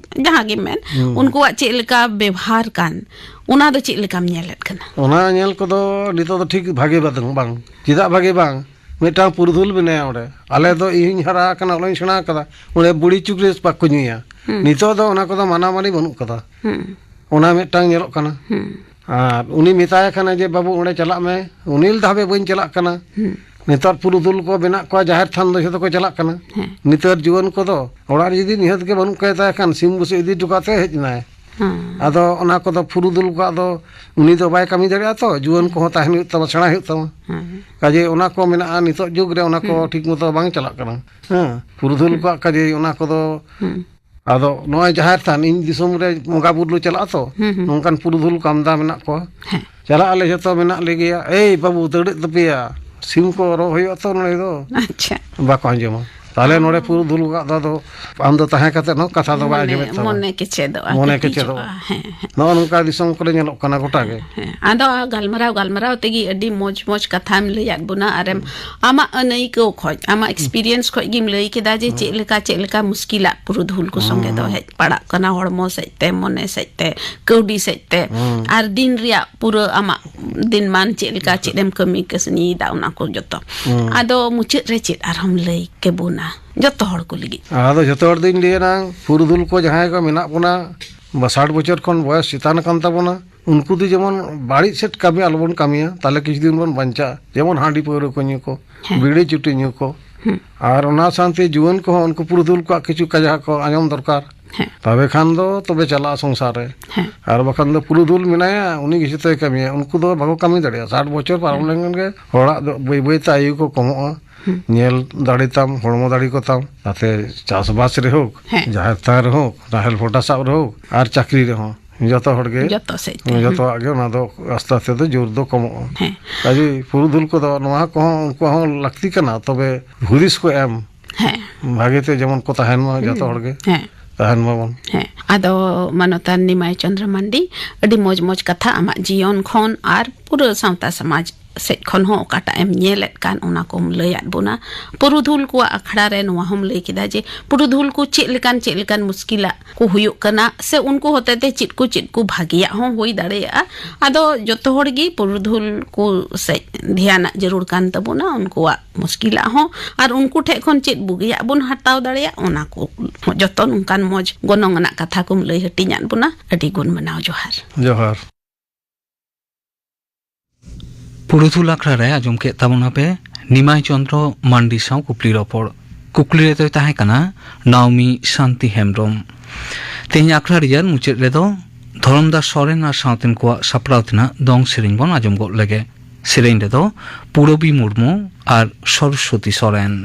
ᱡᱟᱦᱟᱸ ᱜᱮ ᱢᱮᱱ, ᱦᱩᱸ᱾ ᱩᱱᱠᱩᱣᱟᱜ ᱪᱮᱫ ᱞᱮᱠᱟ ᱵᱮᱵᱷᱟᱨ ᱠᱟᱱ, ᱚᱱᱟ ᱫᱚ ᱪᱮᱫ ᱞᱮᱠᱟᱢ ᱧᱮᱞᱮᱫ ᱠᱟᱱᱟ? ᱚᱱᱟ ᱧᱮᱞ ᱠᱚᱫᱚ ᱱᱤᱛᱚᱜ ᱫᱚ ᱴᱷᱤᱠ ᱵᱷᱟᱜᱮ ᱵᱟᱝ, ᱵᱟᱝ᱾ ᱪᱮᱫᱟᱜ ᱵᱷᱟᱜᱮ ᱵᱟᱝ? ᱢᱤᱫᱴᱟᱝ ᱯᱩᱨᱩᱫᱷᱩᱞ ᱢᱮᱱᱟᱭᱟ ᱚᱸᱰᱮ᱾ ᱟᱞᱮ ᱫᱚ ᱤᱧ ᱦᱟᱨᱟ ᱟᱠᱟᱱᱟ, ᱚᱸᱰᱮᱧ ᱥᱮᱬᱟ ᱟᱠᱟᱫᱟ᱾ ᱚᱸᱰᱮ ᱵᱩᱲᱤ ᱪᱩᱠᱨᱤ ᱵᱟᱠᱚ ᱧᱩᱭᱟ᱾ ᱦᱩᱸ᱾ ᱱᱤᱛᱚᱜ ᱫᱚ ᱚᱱᱟ ᱠᱚᱫᱚ ᱢᱟᱱᱟ ᱢᱟᱹᱱᱤ ᱵᱟᱹᱱᱩᱜ ᱠᱟᱫᱟ᱾ ᱦᱩᱸ᱾ ᱚᱱᱟ ᱢᱤᱫᱴᱟᱝ ᱧᱮᱞᱚᱜ ᱠᱟᱱᱟ᱾ ᱦᱩᱸ᱾ ᱟᱨ ᱩᱱᱤ ᱢᱮᱛᱟᱭ ᱠᱟᱱᱟ ᱡᱮ, "ᱵᱟᱹᱵᱩ, ᱚᱸᱰᱮ ᱪᱟᱞᱟᱜ ᱢᱮ", ᱩᱱᱤ ᱞᱟᱹᱭᱫᱟ, "ᱦᱟᱯᱮ, ᱵᱟᱹᱧ ᱪᱟᱞᱟᱜ ᱠᱟᱱᱟ᱾" ᱦᱩᱸ᱾ ᱱᱮᱛᱟᱨ ᱯᱩᱨᱩᱫᱷᱩᱞ ᱠᱚ ᱢᱮᱱᱟᱜ ᱠᱚᱣᱟ, ᱡᱟᱦᱮᱨ ᱛᱷᱟᱱ ᱫᱚ ᱡᱷᱚᱛᱚ ᱠᱚ ᱪᱟᱞᱟᱜ ᱠᱟᱱᱟ᱾ ᱦᱮᱸ᱾ ᱱᱮᱛᱟᱨ ᱡᱩᱣᱟᱹᱱ ᱠᱚᱫᱚ ᱚᱲᱟᱜ ᱨᱮ ᱡᱩᱫᱤ ᱱᱤᱦᱟᱹᱛ ᱜᱮ ᱵᱟᱹᱱᱩᱜ ᱠᱟᱭ ᱛᱟᱭ ᱠᱷᱟᱱ, ᱥᱤᱢ ᱵᱩᱥᱟᱹᱜ ᱤᱫᱤ ᱦᱚᱴᱚ ᱠᱟᱛᱮ ᱦᱮᱡ ᱮᱱᱟᱭ᱾ ᱦᱮᱸ᱾ ᱟᱫᱚ ᱚᱱᱟ ᱠᱚᱫᱚ ᱯᱩᱨᱩᱫᱷᱩᱞ ᱠᱚᱣᱟᱜ ᱫᱚ, ᱩᱱᱤ ᱫᱚ ᱵᱟᱭ ᱠᱟᱹᱢᱤ ᱫᱟᱲᱮᱭᱟᱜᱼᱟ ᱛᱚ, ᱡᱩᱣᱟᱹᱱ ᱠᱚᱦᱚᱸ ᱛᱟᱦᱮᱱ ᱦᱩᱭᱩᱜ ᱛᱟᱢᱟ, ᱥᱮᱬᱟ ᱦᱩᱭᱩᱜ ᱛᱟᱢᱟ᱾ ᱦᱮᱸ᱾ ᱠᱟᱡᱮ ᱚᱱᱟ ᱠᱚ ᱢᱮᱱᱟᱜᱼᱟ, ᱱᱤᱛᱚᱜ ᱡᱩᱜᱽ ᱨᱮ ᱚᱱᱟ ᱠᱚ ᱦᱩᱸ᱾ ᱴᱷᱤᱠ ᱢᱚᱛᱚ ᱵᱟᱝ ᱪᱟᱞᱟᱜ ᱠᱟᱱᱟ᱾ ᱦᱮᱸ, ᱯᱩᱨᱩᱫᱷᱩᱞ ᱦᱩᱸ᱾ ᱠᱚᱣᱟᱜ ᱠᱟᱡᱮ ᱚᱱᱟ ᱠᱚᱫᱚ᱾ ᱦᱩᱸ᱾ ᱟᱫᱚ ᱱᱚᱜᱼᱚᱭ ᱡᱟᱦᱮᱨ ᱛᱷᱟᱱ, ᱤᱧ ᱫᱤᱥᱚᱢ ᱨᱮ ᱵᱚᱸᱜᱟ ᱵᱩᱨᱩ ᱞᱮ ᱪᱟᱞᱟᱜᱼᱟ ᱛᱚ, ᱦᱩᱸ, ᱦᱩᱸ᱾ ᱱᱚᱝᱠᱟᱱ ᱯᱩᱨᱩᱫᱷᱩᱞ ᱠᱚ ᱟᱢᱫᱟ ᱢᱮᱱᱟᱜ ᱠᱚᱣᱟ᱾ ᱦᱮᱸ᱾ ᱪᱟᱞᱟᱜ ᱟᱞᱮ, ᱡᱷᱚᱛᱚ ᱢᱮᱱᱟᱜ ᱞᱮᱜᱮᱭᱟ, "ᱮᱭ ᱵᱟᱹᱵᱩ, ᱫᱟᱹᱲᱮᱫ ᱛᱟᱯᱮᱭᱟ, ᱥᱤᱢ ᱠᱚ ᱨᱚ ᱦᱩᱭᱩᱜᱼᱟ ᱛᱚ ᱱᱚᱰᱮ ᱫᱚ᱾" ᱟᱪᱪᱷᱟ᱾ ᱵᱟᱠᱚ ᱟᱸᱡᱚᱢᱟ᱾ ᱛᱟᱦᱞᱮ ᱱᱚᱰᱮ ᱯᱩᱨᱩᱫᱷᱩᱞ ᱠᱚᱣᱟᱜ ᱫᱚ ᱟᱫᱚ ᱟᱢ ᱫᱚ ᱛᱟᱦᱮᱸ ᱠᱟᱛᱮ ᱦᱚᱸ ᱠᱟᱛᱷᱟ ᱫᱚ ᱵᱟᱭ ᱢᱚᱱᱮ, ᱟᱸᱡᱚᱢᱮᱫ ᱛᱟᱢᱟ᱾ ᱢᱚᱱᱮ ᱠᱮᱪᱮᱫᱚᱜᱼᱟ, ᱢᱚᱱᱮ ᱠᱮᱪᱮᱫᱚᱜᱼᱟ᱾ ᱠᱮᱪᱮᱫᱚᱜᱼᱟ, ᱦᱮᱸ, ᱦᱮᱸ᱾ ᱱᱚᱜᱼᱚ ᱱᱚᱝᱠᱟ ᱫᱤᱥᱚᱢ ᱠᱚᱨᱮ ᱧᱮᱞᱚᱜ ᱠᱟᱱᱟ ᱜᱚᱴᱟ ᱜᱮ᱾ ᱦᱮᱸ, ᱟᱫᱚ ᱜᱟᱞᱢᱟᱨᱟᱣ, ᱜᱟᱞᱢᱟᱨᱟᱣ ᱛᱮᱜᱮ ᱟᱹᱰᱤ ᱢᱚᱡᱽ, ᱢᱚᱡᱽ ᱠᱟᱛᱷᱟᱢ ᱞᱟᱹᱭᱟᱫ ᱵᱚᱱᱟ, ᱟᱨᱮᱢ, ᱦᱩᱸ᱾ ᱟᱢᱟᱜ ᱟᱹᱱᱟᱹᱭᱠᱟᱹᱣ ᱠᱷᱚᱡ, ᱟᱢᱟᱜ ᱦᱩᱸ᱾ experience ᱠᱷᱚᱡ ᱜᱮᱢ ᱞᱟᱹᱭ ᱠᱮᱫᱟ ᱡᱮ ᱦᱩᱸ᱾ ᱪᱮᱫ ᱞᱮᱠᱟ, ᱪᱮᱫ ᱞᱮᱠᱟ ᱢᱩᱥᱠᱤᱞᱟᱜ ᱯᱩᱨᱩᱫᱷᱩᱞ ᱠᱚ ᱥᱚᱸᱜᱮ ᱫᱚ ᱦᱩᱸ᱾ ᱦᱮᱡ ᱯᱟᱲᱟᱜ ᱠᱟᱱᱟ, ᱦᱚᱲᱢᱚ ᱥᱮᱫ ᱛᱮ, ᱢᱚᱱᱮ ᱥᱮᱫ ᱛᱮ, ᱠᱟᱹᱣᱰᱤ ᱥᱮᱫ ᱛᱮ, ᱦᱩᱸ᱾ ᱟᱨ ᱫᱤᱱ ᱨᱮᱭᱟᱜ ᱯᱩᱨᱟᱹ ᱟᱢᱟᱜ ᱫᱤᱱᱢᱟᱱ ᱪᱮᱫ ᱞᱮᱠᱟ, ᱦᱩᱸ᱾ ᱪᱮᱫ ᱮᱢ ᱠᱟᱹᱢᱤ ᱠᱟᱹᱥᱱᱤᱭᱮᱫᱟ, ᱚᱱᱟ ᱠᱚ ᱡᱚᱛᱚ᱾ ᱦᱩᱸ᱾ ᱟᱫᱚ ᱢᱩᱪᱟᱹᱫ ᱨᱮ ᱪᱮᱫ ᱟᱨᱦᱚᱸᱢ ᱞᱟᱹᱭ ᱠᱮᱵᱚᱱᱟ ᱡᱚᱛᱚ ᱦᱚᱲ ᱠᱚ ᱞᱟᱹᱜᱤᱫ? ᱟᱫᱚ ᱡᱚᱛᱚ ᱦᱚᱲ ᱫᱚᱧ ᱞᱟᱹᱭᱟ ᱱᱟᱝ, ᱯᱩᱨᱩᱫᱷᱩᱞ ᱠᱚ ᱡᱟᱦᱟᱸᱭ ᱠᱚ ᱢᱮᱱᱟᱜ ᱵᱚᱱᱟ, ᱵᱟ ᱥᱟᱴ ᱵᱚᱪᱷᱚᱨ ᱠᱷᱚᱱ ᱵᱚᱭᱚᱥ ᱪᱮᱛᱟᱱ ᱟᱠᱟᱱ ᱛᱟᱵᱚᱱᱟ, ᱩᱱᱠᱩ ᱫᱚ ᱡᱮᱢᱚᱱ ᱵᱟᱹᱲᱤᱡ ᱥᱮᱫ ᱠᱟᱹᱢᱤ ᱟᱞᱚᱵᱚᱱ ᱠᱟᱹᱢᱤᱭᱟ, ᱛᱟᱦᱞᱮ ᱠᱤᱪᱷᱩ ᱫᱤᱱ ᱵᱚᱱ ᱵᱟᱧᱪᱟᱜᱼᱟ᱾ ᱡᱮᱢᱚᱱ ᱦᱟᱺᱰᱤ ᱯᱟᱹᱣᱨᱟᱹ ᱠᱚ ᱧᱩ ᱠᱚ, ᱦᱮᱸ᱾ ᱵᱤᱲᱤ ᱪᱩᱴᱤ ᱧᱩ ᱠᱚ, ᱦᱩᱸ᱾ ᱟᱨ ᱚᱱᱟ ᱥᱟᱶᱛᱮ ᱡᱩᱣᱟᱹᱱ ᱠᱚᱦᱚᱸ ᱩᱱᱠᱩ ᱯᱩᱨᱩᱫᱷᱩᱞ ᱠᱚᱣᱟᱜ ᱠᱤᱪᱷᱩ ᱠᱟᱛᱷᱟ ᱠᱚ ᱟᱸᱡᱚᱢ ᱫᱚᱨᱠᱟᱨ᱾ ᱦᱮᱸ᱾ ᱛᱚᱵᱮ ᱠᱷᱟᱱ ᱫᱚ ᱛᱚᱵᱮ ᱪᱟᱞᱟᱜᱼᱟ ᱥᱚᱝᱥᱟᱨ ᱨᱮ᱾ ᱦᱮᱸ᱾ ᱟᱨ ᱵᱟᱠᱷᱟᱱ ᱫᱚ ᱯᱩᱨᱩᱫᱷᱩᱞ ᱢᱮᱱᱟᱭᱟ, ᱩᱱᱤ ᱜᱮ ᱡᱚᱛᱚᱭ ᱠᱟᱹᱢᱤᱭᱟ᱾ ᱩᱱᱠᱩ ᱫᱚ ᱵᱟᱠᱚ ᱠᱟᱹᱢᱤ ᱫᱟᱲᱮᱭᱟᱜᱼᱟ᱾ ᱥᱟᱴ ᱵᱚᱪᱷᱚᱨ ᱯᱟᱨᱚᱢ ᱦᱮᱸ᱾ ᱞᱮᱱᱠᱷᱟᱱ ᱜᱮ ᱦᱚᱲᱟᱜ ᱫᱚ ᱵᱟᱹᱭ ᱵᱟᱹᱭ ᱛᱮ ᱟᱭᱩ ᱠᱚ ᱠᱚᱢᱚᱜᱼᱟ᱾ ᱦᱩᱸ᱾ ᱧᱮᱞ ᱫᱟᱲᱮ ᱛᱟᱢ, ᱦᱚᱲᱢᱚ ᱫᱟᱲᱮ ᱠᱚ ᱛᱟᱢ, ᱛᱟᱛᱮ ᱪᱟᱥᱵᱟᱥ ᱨᱮ ᱦᱳᱠ, ᱦᱮᱸ᱾ ᱡᱟᱦᱮᱨ ᱛᱷᱟᱱ ᱨᱮ ᱦᱳᱠ, ᱱᱟᱦᱮᱞ ᱯᱷᱚᱴᱟ ᱥᱟᱵ ᱨᱮ ᱦᱳᱠ, ᱟᱨ ᱪᱟᱹᱠᱨᱤ ᱨᱮᱦᱚᱸ, ᱡᱚᱛᱚ ᱦᱚᱲ ᱜᱮ, ᱡᱚᱛᱚ ᱥᱮᱫ ᱛᱮ, ᱦᱩᱸ᱾ ᱡᱚᱛᱚᱣᱟᱜ ᱜᱮ ᱚᱱᱟ ᱫᱚ ᱟᱥᱛᱮ ᱟᱥᱛᱮ ᱛᱮ ᱡᱳᱨ ᱫᱚ ᱠᱚᱢᱚᱜᱼᱟ᱾ ᱦᱮᱸ᱾ ᱠᱟᱡᱮ ᱯᱩᱨᱩᱫᱷᱩᱞ ᱠᱚᱫᱚ ᱱᱚᱣᱟ ᱠᱚᱦᱚᱸ ᱩᱱᱠᱩᱣᱟᱜ ᱦᱚᱸ ᱞᱟᱹᱠᱛᱤ ᱠᱟᱱᱟ, ᱛᱚᱵᱮ ᱦᱩᱫᱤᱥ ᱠᱚ ᱮᱢ ᱦᱮᱸ᱾ ᱵᱷᱟᱜᱮ ᱛᱮ ᱡᱮᱢᱚᱱ ᱠᱚ ᱛᱟᱦᱮᱱ ᱢᱟ, ᱡᱚᱛᱚ ᱦᱩᱸ᱾ ᱦᱚᱲ ᱜᱮ ᱦᱮᱸ᱾ ᱛᱟᱦᱮᱱ ᱢᱟᱵᱚᱱ᱾ ᱦᱮᱸ, ᱟᱫᱚ ᱢᱟᱱᱚᱛᱟᱱ ᱱᱤᱢᱟᱭ ᱪᱚᱸᱫᱽᱨᱚ ᱢᱟᱱᱰᱤ, ᱟᱹᱰᱤ ᱢᱚᱡᱽ ᱢᱚᱡᱽ ᱠᱟᱛᱷᱟ ᱟᱢᱟᱜ ᱡᱤᱭᱚᱱ ᱠᱷᱚᱱ ᱟᱨ ᱯᱩᱨᱟᱹ ᱥᱟᱶᱛᱟ ᱥᱚᱢᱟᱡᱽ ᱥᱮᱫ ᱠᱷᱚᱱ ᱦᱚᱸ ᱚᱠᱟᱴᱟᱜ ᱮᱢ ᱧᱮᱞᱮᱫ ᱠᱟᱱ, ᱚᱱᱟ ᱠᱚᱢ ᱞᱟᱹᱭᱟᱫ ᱵᱚᱱᱟ᱾ ᱯᱩᱨᱩᱫᱷᱩᱞ ᱠᱚᱣᱟᱜ ᱟᱠᱷᱲᱟ ᱨᱮ ᱱᱚᱣᱟ ᱦᱚᱸᱢ ᱞᱟᱹᱭ ᱠᱮᱫᱟ ᱡᱮ ᱯᱩᱨᱩᱫᱷᱩᱞ ᱠᱚ ᱪᱮᱫ ᱞᱮᱠᱟᱱ, ᱪᱮᱫ ᱞᱮᱠᱟᱱ ᱢᱩᱥᱠᱤᱞᱟᱜ ᱠᱚ ᱦᱩᱭᱩᱜ ᱠᱟᱱᱟ, ᱥᱮ ᱩᱱᱠᱩ ᱦᱚᱛᱮ ᱛᱮ ᱪᱮᱫ ᱠᱚ, ᱪᱮᱫ ᱠᱚ ᱵᱷᱟᱜᱮᱭᱟᱜ ᱦᱚᱸ ᱦᱩᱭ ᱫᱟᱲᱮᱭᱟᱜᱼᱟ᱾ ᱟᱫᱚ ᱡᱚᱛᱚ ᱦᱚᱲ ᱜᱮ ᱯᱩᱨᱩᱫᱷᱩᱞ ᱠᱚ ᱥᱮᱫ ᱫᱷᱮᱭᱟᱱᱟᱜ ᱡᱟᱹᱨᱩᱲ ᱠᱟᱱ ᱛᱟᱵᱚᱱᱟ, ᱩᱱᱠᱩᱣᱟᱜ ᱢᱩᱥᱠᱤᱞᱟᱜ ᱦᱚᱸ, ᱟᱨ ᱩᱱᱠᱩ ᱴᱷᱮᱡ ᱠᱷᱚᱱ ᱪᱮᱫ ᱵᱩᱜᱤᱭᱟᱜ ᱵᱚᱱ ᱦᱟᱛᱟᱣ ᱫᱟᱲᱮᱭᱟᱜ, ᱚᱱᱟ ᱠᱚ ᱡᱚᱛᱚ ᱱᱚᱝᱠᱟᱱ ᱢᱚᱡᱽ ᱜᱚᱱᱚᱝ ᱟᱱᱟᱜ ᱠᱟᱛᱷᱟ ᱠᱚᱢ ᱞᱟᱹᱭ ᱦᱟᱹᱴᱤᱧᱟᱫ ᱵᱚᱱᱟ᱾ ᱟᱹᱰᱤ ᱜᱩᱱ ᱢᱟᱱᱟᱣ ᱡᱚᱦᱟᱨ᱾ ᱡᱚᱦᱟᱨ᱾ ᱯᱩᱨᱩᱫᱷᱩᱞ ᱟᱠᱷᱲᱟ ᱨᱮ ᱟᱸᱡᱚᱢ ᱠᱮᱫ ᱛᱟᱵᱚᱱᱟᱯᱮ ᱱᱤᱢᱟᱭ ᱪᱚᱸᱫᱽᱨᱚ ᱢᱟᱱᱰᱤ ᱥᱟᱶ ᱠᱩᱠᱞᱤ ᱨᱚᱯᱚᱲ᱾ ᱠᱩᱠᱞᱤ ᱨᱮᱫᱚᱭ ᱛᱟᱦᱮᱸ ᱠᱟᱱᱟ ᱱᱟᱣᱢᱤ ᱥᱟᱱᱛᱤ ᱦᱮᱢᱵᱽᱨᱚᱢ᱾ ᱛᱮᱦᱮᱧ ᱟᱠᱷᱲᱟ ᱨᱮᱭᱟᱜ ᱢᱩᱪᱟᱹᱫ ᱨᱮᱫᱚ ᱫᱷᱚᱨᱚᱢᱫᱟᱥ ᱥᱚᱨᱮᱱ ᱟᱨ ᱥᱟᱶᱛᱮᱱ ᱠᱚᱣᱟᱜ ᱥᱟᱯᱲᱟᱣ ᱛᱮᱱᱟᱜ ᱫᱚᱝ ᱥᱮᱨᱮᱧ ᱵᱚᱱ ᱟᱸᱡᱚᱢ ᱜᱚᱫ ᱞᱮᱜᱮ᱾ ᱥᱮᱨᱮᱧ ᱨᱮᱫᱚ ᱯᱩᱨᱚᱵᱤ ᱢᱩᱨᱢᱩ ᱟᱨ ᱥᱚᱨᱚᱥᱣᱚᱛᱤ ᱥᱚᱨᱮᱱ᱾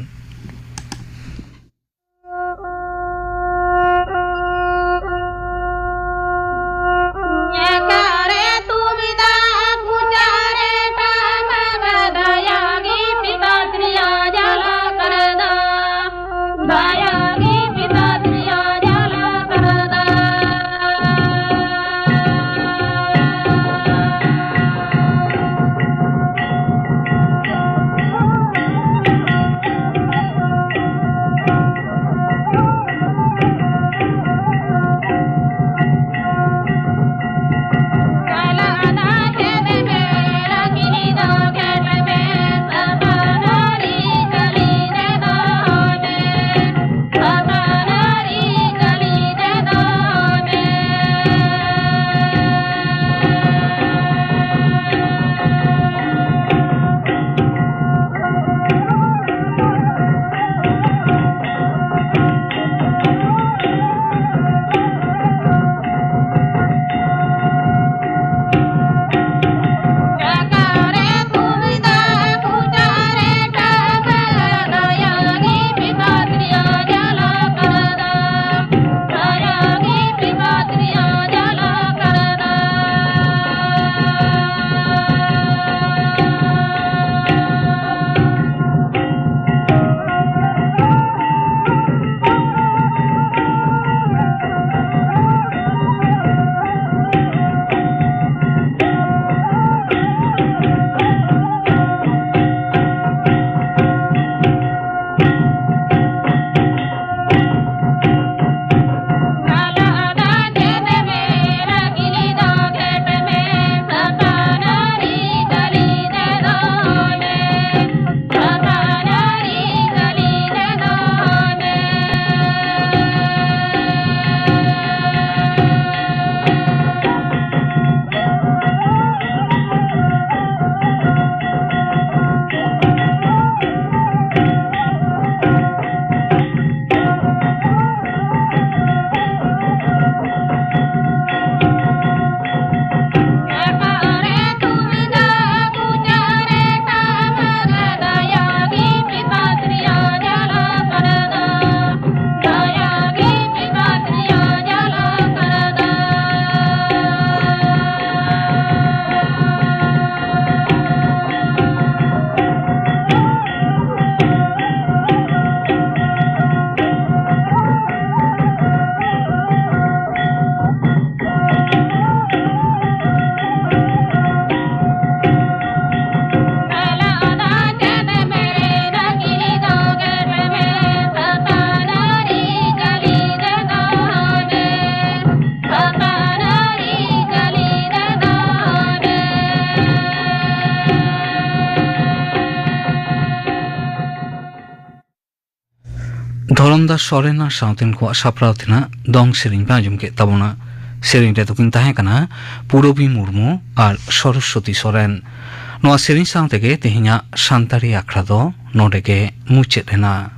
ᱫᱷᱚᱨᱚᱢᱫᱟᱥ ᱥᱚᱨᱮᱱ ᱟᱨ ᱥᱟᱶᱛᱮᱱ ᱠᱚᱣᱟᱜ ᱥᱟᱯᱲᱟᱣ ᱛᱮᱱᱟᱜ ᱫᱚᱝ ᱥᱮᱨᱮᱧ ᱯᱮ ᱟᱸᱡᱚᱢ ᱠᱮᱫ ᱛᱟᱵᱚᱱᱟ᱾ ᱥᱮᱨᱮᱧ ᱨᱮᱫᱚ ᱠᱤᱱ ᱛᱟᱦᱮᱸ ᱠᱟᱱᱟ ᱯᱩᱨᱚᱵᱤ ᱢᱩᱨᱢᱩ ᱟᱨ ᱥᱚᱨᱚᱥᱣᱚᱛᱤ ᱥᱚᱨᱮᱱ᱾ ᱱᱚᱣᱟ ᱥᱮᱨᱮᱧ ᱥᱟᱶ ᱛᱮᱜᱮ ᱛᱮᱦᱮᱧᱟᱜ ᱥᱟᱱᱛᱟᱲᱤ ᱟᱠᱷᱲᱟ ᱫᱚ ᱱᱚᱰᱮ ᱜᱮ ᱢᱩᱪᱟᱹᱫ ᱮᱱᱟ᱾